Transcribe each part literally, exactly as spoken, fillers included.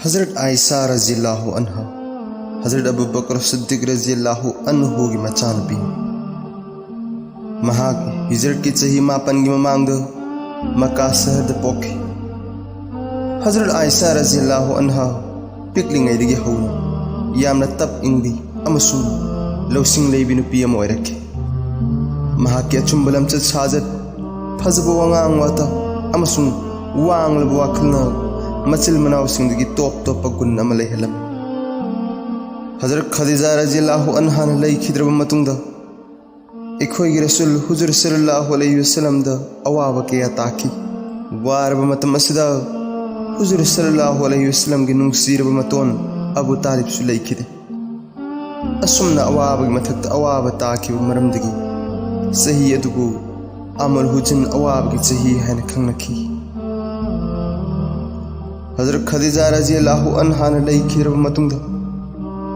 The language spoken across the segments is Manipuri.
ꯍꯖꯔꯠ ꯑꯥꯏꯁꯥ ꯔꯖꯤꯌꯜꯂꯥꯍꯨ ꯑꯟꯍꯥ, ꯍꯖꯔꯠ ꯑꯕꯨ ꯕꯀꯔ ꯁꯤꯗꯤꯛ ꯔꯖꯤꯌꯜꯂꯥꯍꯨ ꯑꯟꯍꯨꯒꯤ ꯃꯆꯥꯅꯨꯄꯤ꯫ ꯃꯍꯥꯛ ꯍꯤꯖꯔꯠꯀꯤ ꯆꯍꯤ ꯃꯥꯄꯟꯒꯤ ꯃꯃꯥꯡꯗ ꯃꯀꯥ ꯁꯍꯔꯗ ꯄꯣꯛꯈꯤ꯫ ꯍꯖꯔꯠ ꯑꯥꯏꯁꯥ ꯔꯖꯤꯌꯜꯂꯥꯍꯨ ꯑꯟꯍꯥ ꯄꯤꯛꯂꯤꯉꯩꯗꯒꯤ ꯍꯧꯅ ꯌꯥꯝꯅ ꯇꯞ ꯏꯪꯕꯤ ꯑꯃꯁꯨꯡ ꯂꯧꯁꯤꯡ ꯂꯩꯕꯤ ꯅꯨꯄꯤ ꯑꯃ ꯑꯣꯏꯔꯛꯈꯤ꯫ ꯃꯍꯥꯛꯀꯤ ꯑꯆꯨꯝꯕ ꯂꯝꯆꯠ ꯁꯥꯖꯠ, ꯐꯖꯕ ꯋꯥꯉꯥꯡ ꯋꯥꯇꯥ ꯑꯃꯁꯨꯡ ꯋꯥꯡꯂꯕ ꯋꯥꯈꯜꯅ ꯃꯆꯤꯜ ꯃꯅꯥꯎꯁꯤꯡꯗꯒꯤ ꯇꯣꯞ ꯇꯣꯞꯄ ꯒꯨꯟ ꯑꯃ ꯂꯩꯍꯜꯂꯝꯃꯤ꯫ ꯍꯖꯔꯠ ꯈꯗꯤꯖꯥ ꯔꯖꯤꯌꯜꯂꯥꯍꯨ ꯑꯟꯍꯥꯅ ꯂꯩꯈꯤꯗ꯭ꯔꯕ ꯃꯇꯨꯡꯗ ꯑꯩꯈꯣꯏꯒꯤ ꯔꯁꯨꯜ ꯍꯨꯖꯨꯔ ꯁꯜꯂꯜꯂꯥꯍꯨ ꯑꯂꯩꯍꯤ ꯋꯁꯜꯂꯝꯗ ꯑꯋꯥꯕ ꯀꯌꯥ ꯇꯥꯈꯤ꯫ ꯋꯥꯔꯕ ꯃꯇꯝ ꯑꯁꯤꯗ ꯍꯨꯖꯨꯔ ꯁꯜꯂꯜꯂꯥꯍꯨ ꯑꯂꯩꯍꯤ ꯋꯁꯜꯂꯝꯒꯤ ꯅꯨꯡꯁꯤꯔꯕ ꯃꯇꯣꯟ ꯑꯕꯨ ꯇꯥꯂꯤꯕꯁꯨ ꯂꯩꯈꯤꯗꯦ꯫ ꯑꯁꯨꯝꯅ ꯑꯋꯥꯕꯒꯤ ꯃꯊꯛꯇ ꯑꯋꯥꯕ ꯇꯥꯈꯤꯕ ꯃꯔꯝꯗꯒꯤ ꯆꯍꯤ ꯑꯗꯨꯕꯨ ꯑꯃꯜ ꯍꯨꯖꯤꯟ, ꯑꯋꯥꯕꯒꯤ ꯆꯍꯤ ꯍꯥꯏꯅ ꯈꯪꯅꯈꯤ꯫ ꯍꯖꯔꯠ ꯈꯗꯤꯖꯥ ꯔꯖꯤꯌꯜꯂꯥꯍꯨ ꯑꯟꯍꯥꯅ ꯂꯩꯈꯤꯗ꯭ꯔꯕ ꯃꯇꯨꯡꯗ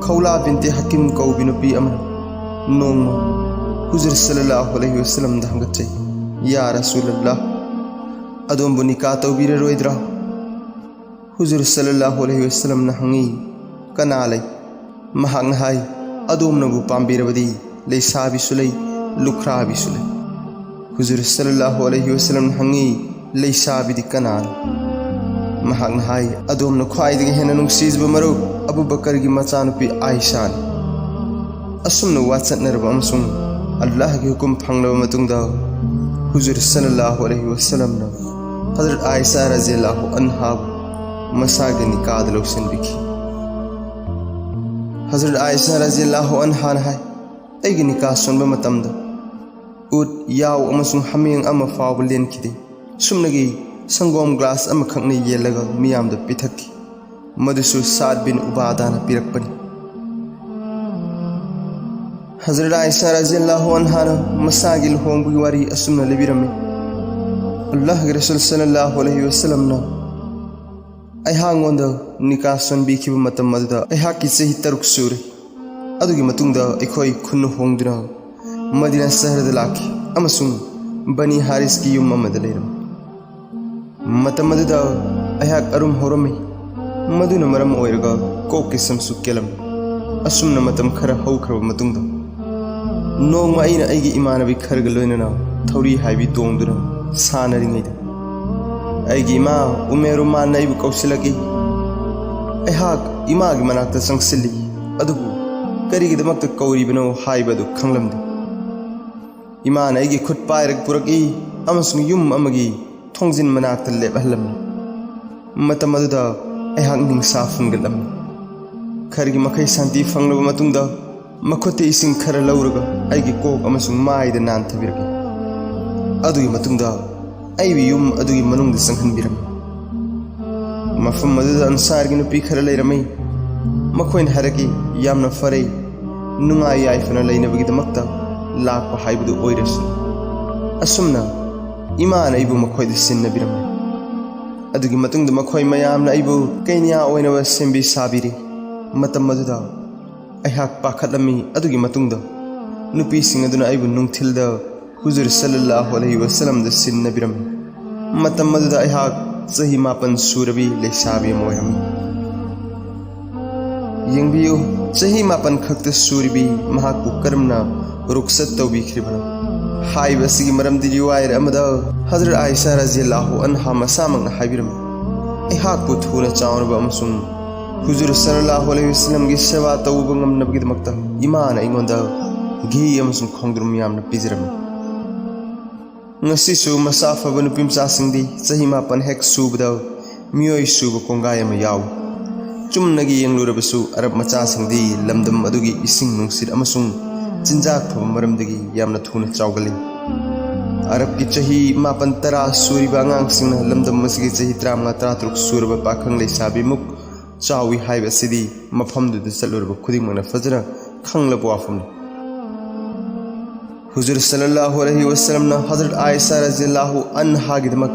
ꯈꯧꯂꯥ ꯕꯤꯟꯇꯦ ꯍꯀꯤꯝ ꯀꯧꯕꯤ ꯅꯨꯄꯤ ꯑꯃꯅ ꯅꯣꯡꯃ ꯍꯨꯖꯨꯔ ꯁꯜꯂꯜꯂꯥꯍꯨ ꯑꯂꯩꯍꯤ ꯋꯁꯜꯂꯝꯗ ꯍꯪꯒꯠꯆꯩ, "ꯌꯥ ꯔꯁꯨꯂꯜꯂꯥꯍ, ꯑꯗꯣꯝꯕꯨ ꯅꯤꯀꯥ ꯇꯧꯕꯤꯔꯔꯣꯏꯗ꯭ꯔꯥ?" ꯍꯨꯖꯨꯔ ꯁꯜꯂꯜꯂꯥꯍꯨ ꯑꯂꯩꯍꯤ ꯋꯁꯜꯂꯝꯅ ꯍꯪꯉꯤ, "ꯀꯅꯥ ꯂꯩ?" ꯃꯍꯥꯛꯅ ꯍꯥꯏ, "ꯑꯗꯣꯝꯅꯕꯨ ꯄꯥꯝꯕꯤꯔꯕꯗꯤ ꯂꯩꯁꯥꯕꯤꯁꯨ ꯂꯩ, ꯂꯨꯈ꯭ꯔꯥꯕꯤꯁꯨ ꯂꯩ꯫" ꯍꯨꯖꯨꯔ ꯁꯜꯂꯜꯂꯥꯍꯨ ꯑꯂꯩꯍꯤ ꯋꯁꯜꯂꯝꯅ ꯍꯪꯉꯤ, "ꯂꯩꯁꯥꯕꯤꯗꯤ ꯀꯅꯥꯅꯣ?" ꯃꯍꯥꯛꯅ ꯍꯥꯏ, "ꯑꯗꯣꯝꯅ ꯈ꯭ꯋꯥꯏꯗꯒꯤ ꯍꯦꯟꯅ ꯅꯨꯡꯁꯤꯖꯕ ꯃꯔꯨꯞ ꯑꯕꯨ ꯕꯀꯔꯒꯤ ꯃꯆꯥꯅꯨꯄꯤ ꯑꯥꯏꯁꯥꯅꯤ꯫" ꯑꯁꯨꯝꯅ ꯋꯥ ꯆꯠꯅꯔꯕ ꯑꯃꯁꯨꯡ ꯑꯜꯂꯥꯍꯒꯤ ꯍꯨꯀꯨꯝ ꯐꯪꯂꯕ ꯃꯇꯨꯡꯗ ꯍꯨꯖꯨꯔ ꯁꯜꯂꯜꯂꯥꯍꯨ ꯑꯂꯩꯍꯤ ꯋꯁꯜꯂꯝꯅ ꯍꯖꯔꯠ ꯑꯥꯏꯁꯥ ꯔꯖꯤꯌꯜꯂꯥꯍꯨ ꯑꯟꯍꯥꯕꯨ ꯃꯁꯥꯒꯤ ꯅꯤꯀꯥꯗ ꯂꯧꯁꯤꯟꯕꯤꯈꯤ꯫ ꯍꯖꯔꯠ ꯑꯥꯏꯁꯥ ꯔꯖꯤꯌꯜꯂꯥꯍꯨ ꯑꯟꯍꯥꯅ ꯍꯥꯏ, "ꯑꯩꯒꯤ ꯅꯤꯀꯥ ꯁꯣꯟꯕ ꯃꯇꯝꯗ ꯎꯠ, ꯌꯥꯎ ꯑꯃꯁꯨꯡ ꯍꯥꯃꯦꯡ ꯑꯃ ꯐꯥꯎꯕ ꯂꯦꯟꯈꯤꯗꯦ꯫ ꯁꯨꯞꯅꯒꯤ ꯁꯪꯒꯣꯝ ꯒ꯭ꯂꯥꯁ ꯑꯃꯈꯛꯅ ꯌꯦꯜꯂꯒ ꯃꯤꯌꯥꯝꯗ ꯄꯤꯊꯛꯈꯤ꯫ ꯃꯗꯨꯁꯨ ꯁꯥꯗ ꯕꯤꯟ ꯎꯕꯥꯗꯥꯅ ꯄꯤꯔꯛꯄꯅꯤ꯫" ꯍꯖꯔꯠ ꯑꯥꯏꯁꯥ ꯔꯖꯤꯌꯜꯂꯥꯍꯨ ꯑꯟꯍꯥꯅ ꯃꯁꯥꯒꯤ ꯂꯨꯍꯣꯡꯕꯒꯤ ꯋꯥꯔꯤ ꯑꯁꯨꯝꯅ ꯂꯤꯕꯤꯔꯝꯃꯤ, "ꯑꯜꯂꯥꯍꯒꯤ ꯔꯁꯨꯜ ꯁꯜꯂꯜꯂꯥꯍꯨ ꯑꯂꯩꯍꯤ ꯋꯁꯜꯂꯝꯅ ꯑꯩꯍꯥꯛꯉꯣꯟꯗ ꯅꯤꯀꯥ ꯁꯣꯟꯕꯤꯈꯤꯕ ꯃꯇꯝ ꯑꯗꯨꯗ ꯑꯩꯍꯥꯛꯀꯤ ꯆꯍꯤ ꯇꯔꯨꯛ ꯁꯨꯔꯦ꯫ ꯑꯗꯨꯒꯤ ꯃꯇꯨꯡꯗ ꯑꯩꯈꯣꯏ ꯈꯨꯟ ꯍꯣꯡꯗꯨꯅ ꯃꯗꯤꯅꯥ ꯁꯍꯔꯗ ꯂꯥꯛꯈꯤ ꯑꯃꯁꯨꯡ ꯕꯅꯤ ꯍꯥꯔꯤꯁꯀꯤ ꯌꯨꯝ ꯑꯃꯗ ꯂꯩꯔꯝꯃꯤ꯫ ꯃꯇꯝ ꯑꯗꯨꯗ ꯑꯩꯍꯥꯛ ꯑꯔꯨꯝ ꯍꯧꯔꯝꯃꯤ꯫ ꯃꯗꯨꯅ ꯃꯔꯝ ꯑꯣꯏꯔꯒ ꯀꯣꯛꯀꯤ ꯁꯝꯁꯨ ꯀꯦꯜꯂꯝꯃꯤ꯫ ꯑꯁꯨꯝꯅ ꯃꯇꯝ ꯈꯔ ꯍꯧꯈ꯭ꯔꯕ ꯃꯇꯨꯡꯗ, ꯅꯣꯡꯃ ꯑꯩꯅ ꯑꯩꯒꯤ ꯏꯃꯥꯟꯅꯕꯤ ꯈꯔꯒ ꯂꯣꯏꯅꯅ ꯊꯧꯔꯤ ꯍꯥꯏꯕꯤ ꯇꯣꯡꯗꯨꯅ ꯁꯥꯟꯅꯔꯤꯉꯩꯗ, ꯑꯩꯒꯤ ꯏꯃꯥ ꯎꯃꯦ ꯔꯨꯃꯥꯟꯅ ꯑꯩꯕꯨ ꯀꯧꯁꯤꯜꯂꯛꯏ꯫ ꯑꯩꯍꯥꯛ ꯏꯃꯥꯒꯤ ꯃꯅꯥꯛꯇ ꯆꯪꯁꯤꯜꯂꯤ, ꯑꯗꯨꯕꯨ ꯀꯔꯤꯒꯤꯗꯃꯛꯇ ꯀꯧꯔꯤꯕꯅꯣ ꯍꯥꯏꯕ ꯑꯗꯨ ꯈꯪꯂꯝꯗꯦ꯫ ꯏꯃꯥꯅ ꯑꯩꯒꯤ ꯈꯨꯠ ꯄꯥꯏꯔꯒ ꯄꯨꯔꯛꯏ ꯑꯃꯁꯨꯡ ꯌꯨꯝ ꯑꯃꯒꯤ ꯊꯣꯡꯖꯤꯟ ꯃꯅꯥꯛꯇ ꯂꯦꯞꯍꯜꯂꯝꯃꯤ꯫ ꯃꯇꯝ ꯑꯗꯨꯗ ꯑꯩꯍꯥꯛ ꯅꯤꯡꯁꯥ ꯐꯨꯟꯒꯠꯂꯝꯃꯤ꯫ ꯈꯔꯒꯤ ꯃꯈꯩ ꯁꯥꯟꯇꯤ ꯐꯪꯂꯕ ꯃꯇꯨꯡꯗ, ꯃꯈꯨꯠꯇ ꯏꯁꯤꯡ ꯈꯔ ꯂꯧꯔꯒ ꯑꯩꯒꯤ ꯀꯣꯛ ꯑꯃꯁꯨꯡ ꯃꯥꯏꯗ ꯅꯥꯟꯊꯕꯤꯔꯛꯏ꯫ ꯑꯗꯨꯒꯤ ꯃꯇꯨꯡꯗ ꯑꯩꯕꯨ ꯌꯨꯝ ꯑꯗꯨꯒꯤ ꯃꯅꯨꯡꯗ ꯆꯪꯍꯟꯕꯤꯔꯝꯃꯤ꯫ ꯃꯐꯝ ꯑꯗꯨꯗ ꯑꯟꯁꯥꯔꯒꯤ ꯅꯨꯄꯤ ꯈꯔ ꯂꯩꯔꯝꯃꯤ꯫ ꯃꯈꯣꯏꯅ ꯍꯥꯏꯔꯛꯏ, "ꯌꯥꯝꯅ ꯐꯔꯦ, ꯅꯨꯡꯉꯥꯏ ꯌꯥꯏꯐꯅ ꯂꯩꯅꯕꯒꯤꯗꯃꯛꯇ ꯂꯥꯛꯄ ꯍꯥꯏꯕꯗꯨ ꯑꯣꯏꯔꯁꯅꯨ"꯫ ꯑꯁꯨꯝꯅ ꯏꯃꯥꯅ ꯑꯩꯕꯨ ꯃꯈꯣꯏꯗ ꯁꯤꯟꯅꯕꯤꯔꯝꯃꯤ꯫ ꯑꯗꯨꯒꯤ ꯃꯇꯨꯡꯗ ꯃꯈꯣꯏ ꯃꯌꯥꯝꯅ ꯑꯩꯕꯨ ꯀꯩꯅ꯭ꯌꯥ ꯑꯣꯏꯅꯕ ꯁꯦꯝꯕꯤ ꯁꯥꯕꯤꯔꯤ꯫ ꯃꯇꯝ ꯑꯗꯨꯗ ꯑꯩꯍꯥꯛ ꯄꯥꯈꯠꯂꯝꯃꯤ꯫ ꯑꯗꯨꯒꯤ ꯃꯇꯨꯡꯗ ꯅꯨꯄꯤꯁꯤꯡ ꯑꯗꯨꯅ ꯑꯩꯕꯨ ꯅꯨꯡꯊꯤꯜꯗ ꯍꯨꯖꯨꯔ ꯁꯜꯂꯜꯂꯥꯍꯨ ꯑꯂꯩꯍꯤ ꯋꯁꯜꯂꯝꯗ ꯁꯤꯟꯅꯕꯤꯔꯝꯃꯤ꯫ ꯃꯇꯝ ꯑꯗꯨꯗ ꯑꯩꯍꯥꯛ ꯆꯍꯤ ꯃꯥꯄꯟ ꯁꯨꯔꯕꯤ ꯂꯩꯁꯥꯕꯤ ꯑꯃ ꯑꯣꯏꯔꯝꯃꯤ꯫ ꯌꯦꯡꯕꯤꯌꯨ, ꯆꯍꯤ ꯃꯥꯄꯟ ꯈꯛꯇ ꯁꯨꯔꯤꯕꯤ ꯃꯍꯥꯛꯄꯨ ꯀꯔꯝꯅ ꯔꯨꯛꯁꯠ ꯇꯧꯕꯤꯈ꯭ꯔꯤꯕꯅꯣ ꯍꯥꯏꯕ ꯑꯁꯤꯒꯤ ꯃꯔꯝꯗꯤ ꯔꯤꯋꯥꯌꯠ ꯑꯃꯗ ꯍꯖꯔꯠ ꯑꯥꯏꯁꯥ ꯔꯖꯤꯌꯜꯂꯥꯍꯨ ꯑꯟꯍꯥ ꯃꯁꯥꯃꯛꯅ ꯍꯥꯏꯕꯤꯔꯝꯃꯤ, "ꯑꯩꯍꯥꯛꯄꯨ ꯊꯨꯅ ꯆꯥꯎꯅꯕ ꯑꯃꯁꯨꯡ ꯍꯨꯖꯨꯔ ꯁꯜꯂꯜꯂꯥꯍꯨ ꯑꯂꯩꯍꯤ ꯋꯁꯜꯂꯝꯒꯤ ꯁꯦꯕꯥ ꯇꯧꯕ ꯉꯝꯅꯕꯒꯤꯗꯃꯛꯇ ꯏꯃꯥꯅ ꯑꯩꯉꯣꯟꯗ ꯘꯤ ꯑꯃꯁꯨꯡ ꯈꯣꯡꯗ꯭ꯔꯨꯝ ꯌꯥꯝꯅ ꯄꯤꯖꯔꯝꯃꯤ"꯫ ꯉꯁꯤꯁꯨ ꯃꯁꯥ ꯐꯕ ꯅꯨꯄꯤꯃꯆꯥꯁꯤꯡꯗꯤ ꯆꯍꯤ ꯃꯥꯄꯟ ꯍꯦꯛ ꯁꯨꯕꯗ ꯃꯤꯑꯣꯏ ꯁꯨꯕ ꯀꯣꯡꯒꯥꯏ ꯑꯃ ꯌꯥꯎꯏ꯫ ꯆꯨꯝꯅꯒꯤ ꯌꯦꯡꯂꯨꯔꯕꯁꯨ ꯑꯔꯕ ꯃꯆꯥꯁꯤꯡꯗꯤ ꯂꯝꯗꯝ ꯑꯗꯨꯒꯤ ꯏꯁꯤꯡ ꯅꯨꯡꯁꯤꯠ ꯑꯃꯁꯨꯡ ꯆꯤꯟꯖꯥꯛ ꯐꯕ ꯃꯔꯝꯗꯒꯤ ꯌꯥꯝꯅ ꯊꯨꯅ ꯆꯥꯎꯒꯜꯂꯤ꯫ ꯑꯔꯕꯀꯤ ꯆꯍꯤ ꯃꯥꯄꯟ ꯇꯔꯥ ꯁꯨꯔꯤꯕ ꯑꯉꯥꯡꯁꯤꯡꯅ ꯂꯝꯗꯝ ꯑꯁꯤꯒꯤ ꯆꯍꯤ ꯇꯔꯥꯃꯉꯥ ꯇꯔꯥꯇꯔꯨꯛ ꯁꯨꯔꯕ ꯄꯥꯈꯪ ꯂꯩꯁꯥꯕꯤꯃꯨꯛ ꯆꯥꯎꯏ ꯍꯥꯏꯕ ꯑꯁꯤꯗꯤ ꯃꯐꯝꯗꯨꯗ ꯆꯠꯂꯨꯔꯕ ꯈꯨꯗꯤꯡꯃꯛꯅ ꯐꯖꯅ ꯈꯪꯂꯕ ꯋꯥꯐꯝꯅꯤ꯫ ꯍꯨꯖꯨꯔ ꯁꯜꯂꯜꯂꯥꯍꯨ ꯑꯂꯩꯍꯤ ꯋꯁꯜꯂꯝꯅ ꯍꯖꯔꯠ ꯑꯥꯏꯁꯥ ꯔꯖꯤꯌꯜꯂꯥꯍꯨ ꯑꯟꯍꯥꯒꯤꯗꯃꯛ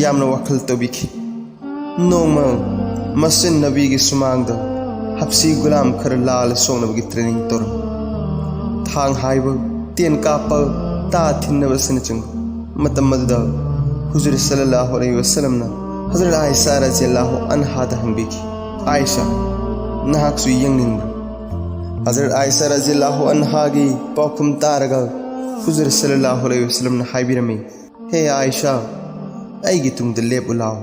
ꯌꯥꯝꯅ ꯋꯥꯈꯜ ꯇꯧꯕꯤꯈꯤ꯫ ꯅꯣꯡꯃ ꯃꯁꯖꯤꯗ ꯅꯕꯤꯒꯤ ꯁꯨꯃꯥꯡꯗ ꯍꯞꯁꯤ ꯒꯨꯂꯥꯝ ꯈꯔ ꯂꯥꯜ ꯁꯣꯛꯅꯕꯒꯤ ꯇ꯭ꯔꯦꯅꯤꯡ ꯇꯧꯔꯝꯃꯤ꯫ ꯊꯥꯡ ꯍꯥꯏꯕ, ꯇꯦꯟ ꯀꯥꯞꯄ, ꯇꯥ ꯊꯤꯟꯅꯕ ꯑꯁꯤꯅꯆꯤꯡꯕ꯫ ꯃꯇꯝ ꯑꯗꯨꯗ ꯍꯨꯖꯨꯔ ꯁꯜꯂꯜꯂꯥꯍꯨ ꯑꯂꯩꯍꯤ ꯋꯁꯜꯂꯝꯅ ꯍꯖꯔꯠ ꯑꯥꯏꯁꯥ ꯔꯖꯤꯌꯜꯂꯥꯍꯨ ꯑꯟꯍꯥꯗ ꯍꯪꯕꯤꯈꯤ, "ꯑꯥꯏꯁꯥ, ꯅꯍꯥꯛꯁꯨ ꯌꯦꯡꯅꯤꯡꯕ꯭ꯔꯥ?" ꯍꯖꯔꯠ ꯑꯥꯏꯁꯥ ꯔꯖꯤꯌꯜꯂꯥꯍꯨ ꯑꯟꯍꯥꯒꯤ ꯄꯥꯎꯈꯨꯝ ꯇꯥꯔꯒ ꯍꯨꯖꯨꯔ ꯁꯜꯂꯜꯂꯥꯍꯨ ꯑꯂꯩꯍꯤ ꯋꯁꯜꯂꯝꯅ ꯍꯥꯏꯕꯤꯔꯝꯃꯤ, "ꯍꯦ ꯑꯥꯏꯁꯥ, ꯑꯩꯒꯤ ꯇꯨꯡꯗ ꯂꯦꯞꯄꯨ ꯂꯥꯎ꯫"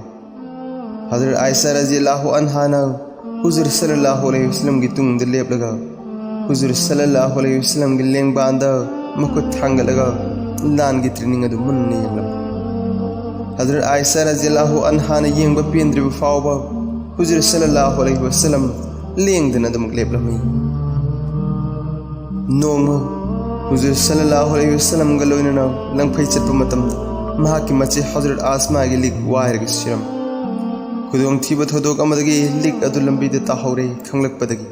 ꯍꯖꯔꯠ ꯑꯥꯏꯁꯥ ꯔꯖꯤꯌꯜꯂꯥꯍꯨ ꯑꯟꯍꯥꯅ ꯍꯨꯖꯨꯔ ꯁꯜꯂꯜꯂꯥꯍꯨ ꯑꯂꯩꯍꯤ ꯋꯁꯜꯂꯝꯒꯤ ꯇꯨꯡꯗ ꯂꯦꯞꯂꯒ ꯍꯨꯖꯨꯔ ꯁꯜꯂꯜꯂꯥꯍꯨ ꯑꯂꯩꯍꯤ ꯋꯁꯜꯂꯝꯒꯤ ꯂꯦꯡꯕꯥꯟꯗ ꯃꯈꯨꯠ ꯊꯥꯡꯒꯠꯂꯒ ꯂꯥꯟꯒꯤ training ꯑꯗꯨ ꯃꯨꯟꯅ ꯌꯦꯡꯂꯝꯃꯤ꯫ ꯍꯖꯔꯠ ꯑꯥꯏꯁꯥ ꯔꯖꯤꯌꯜꯂꯥꯍꯨ ꯑꯟꯍꯥꯅ ꯌꯦꯡꯕ ꯄꯦꯟꯗ꯭ꯔꯤꯕ ꯐꯥꯎꯕ ꯍꯨꯖꯨꯔ ꯁꯜꯂꯜꯂꯥꯍꯨ ꯑꯂꯩꯍꯤ ꯋꯁꯜꯂꯝ ꯂꯦꯡꯗꯅ ꯑꯗꯨꯃꯛ ꯂꯦꯞꯂꯝꯃꯤ꯫ ꯅꯣꯡꯃ ꯍꯨꯖꯨꯔ ꯁꯜꯂꯜꯂꯥꯍꯨ ꯑꯂꯩꯍꯤ ꯋꯁꯜꯂꯝꯒ ꯂꯣꯏꯅꯅ ꯂꯪꯐꯩ ꯆꯠꯄ ꯃꯇꯝꯗ ꯃꯍꯥꯛꯀꯤ ꯃꯆꯦ ꯍꯖꯔꯠ ꯑꯥꯁꯃꯥꯒꯤ ꯂꯤꯛ ꯋꯥꯏꯔꯒ ꯁꯤꯔꯝꯃꯤ꯫ ꯈꯨꯗꯣꯡꯊꯤꯕ ꯊꯧꯗꯣꯛ ꯑꯃꯗꯒꯤ ꯂꯤꯛ ꯑꯗꯨ ꯂꯝꯕꯤꯗ ꯇꯥꯍꯧꯔꯦ ꯈꯪꯂꯛꯄꯗꯒꯤ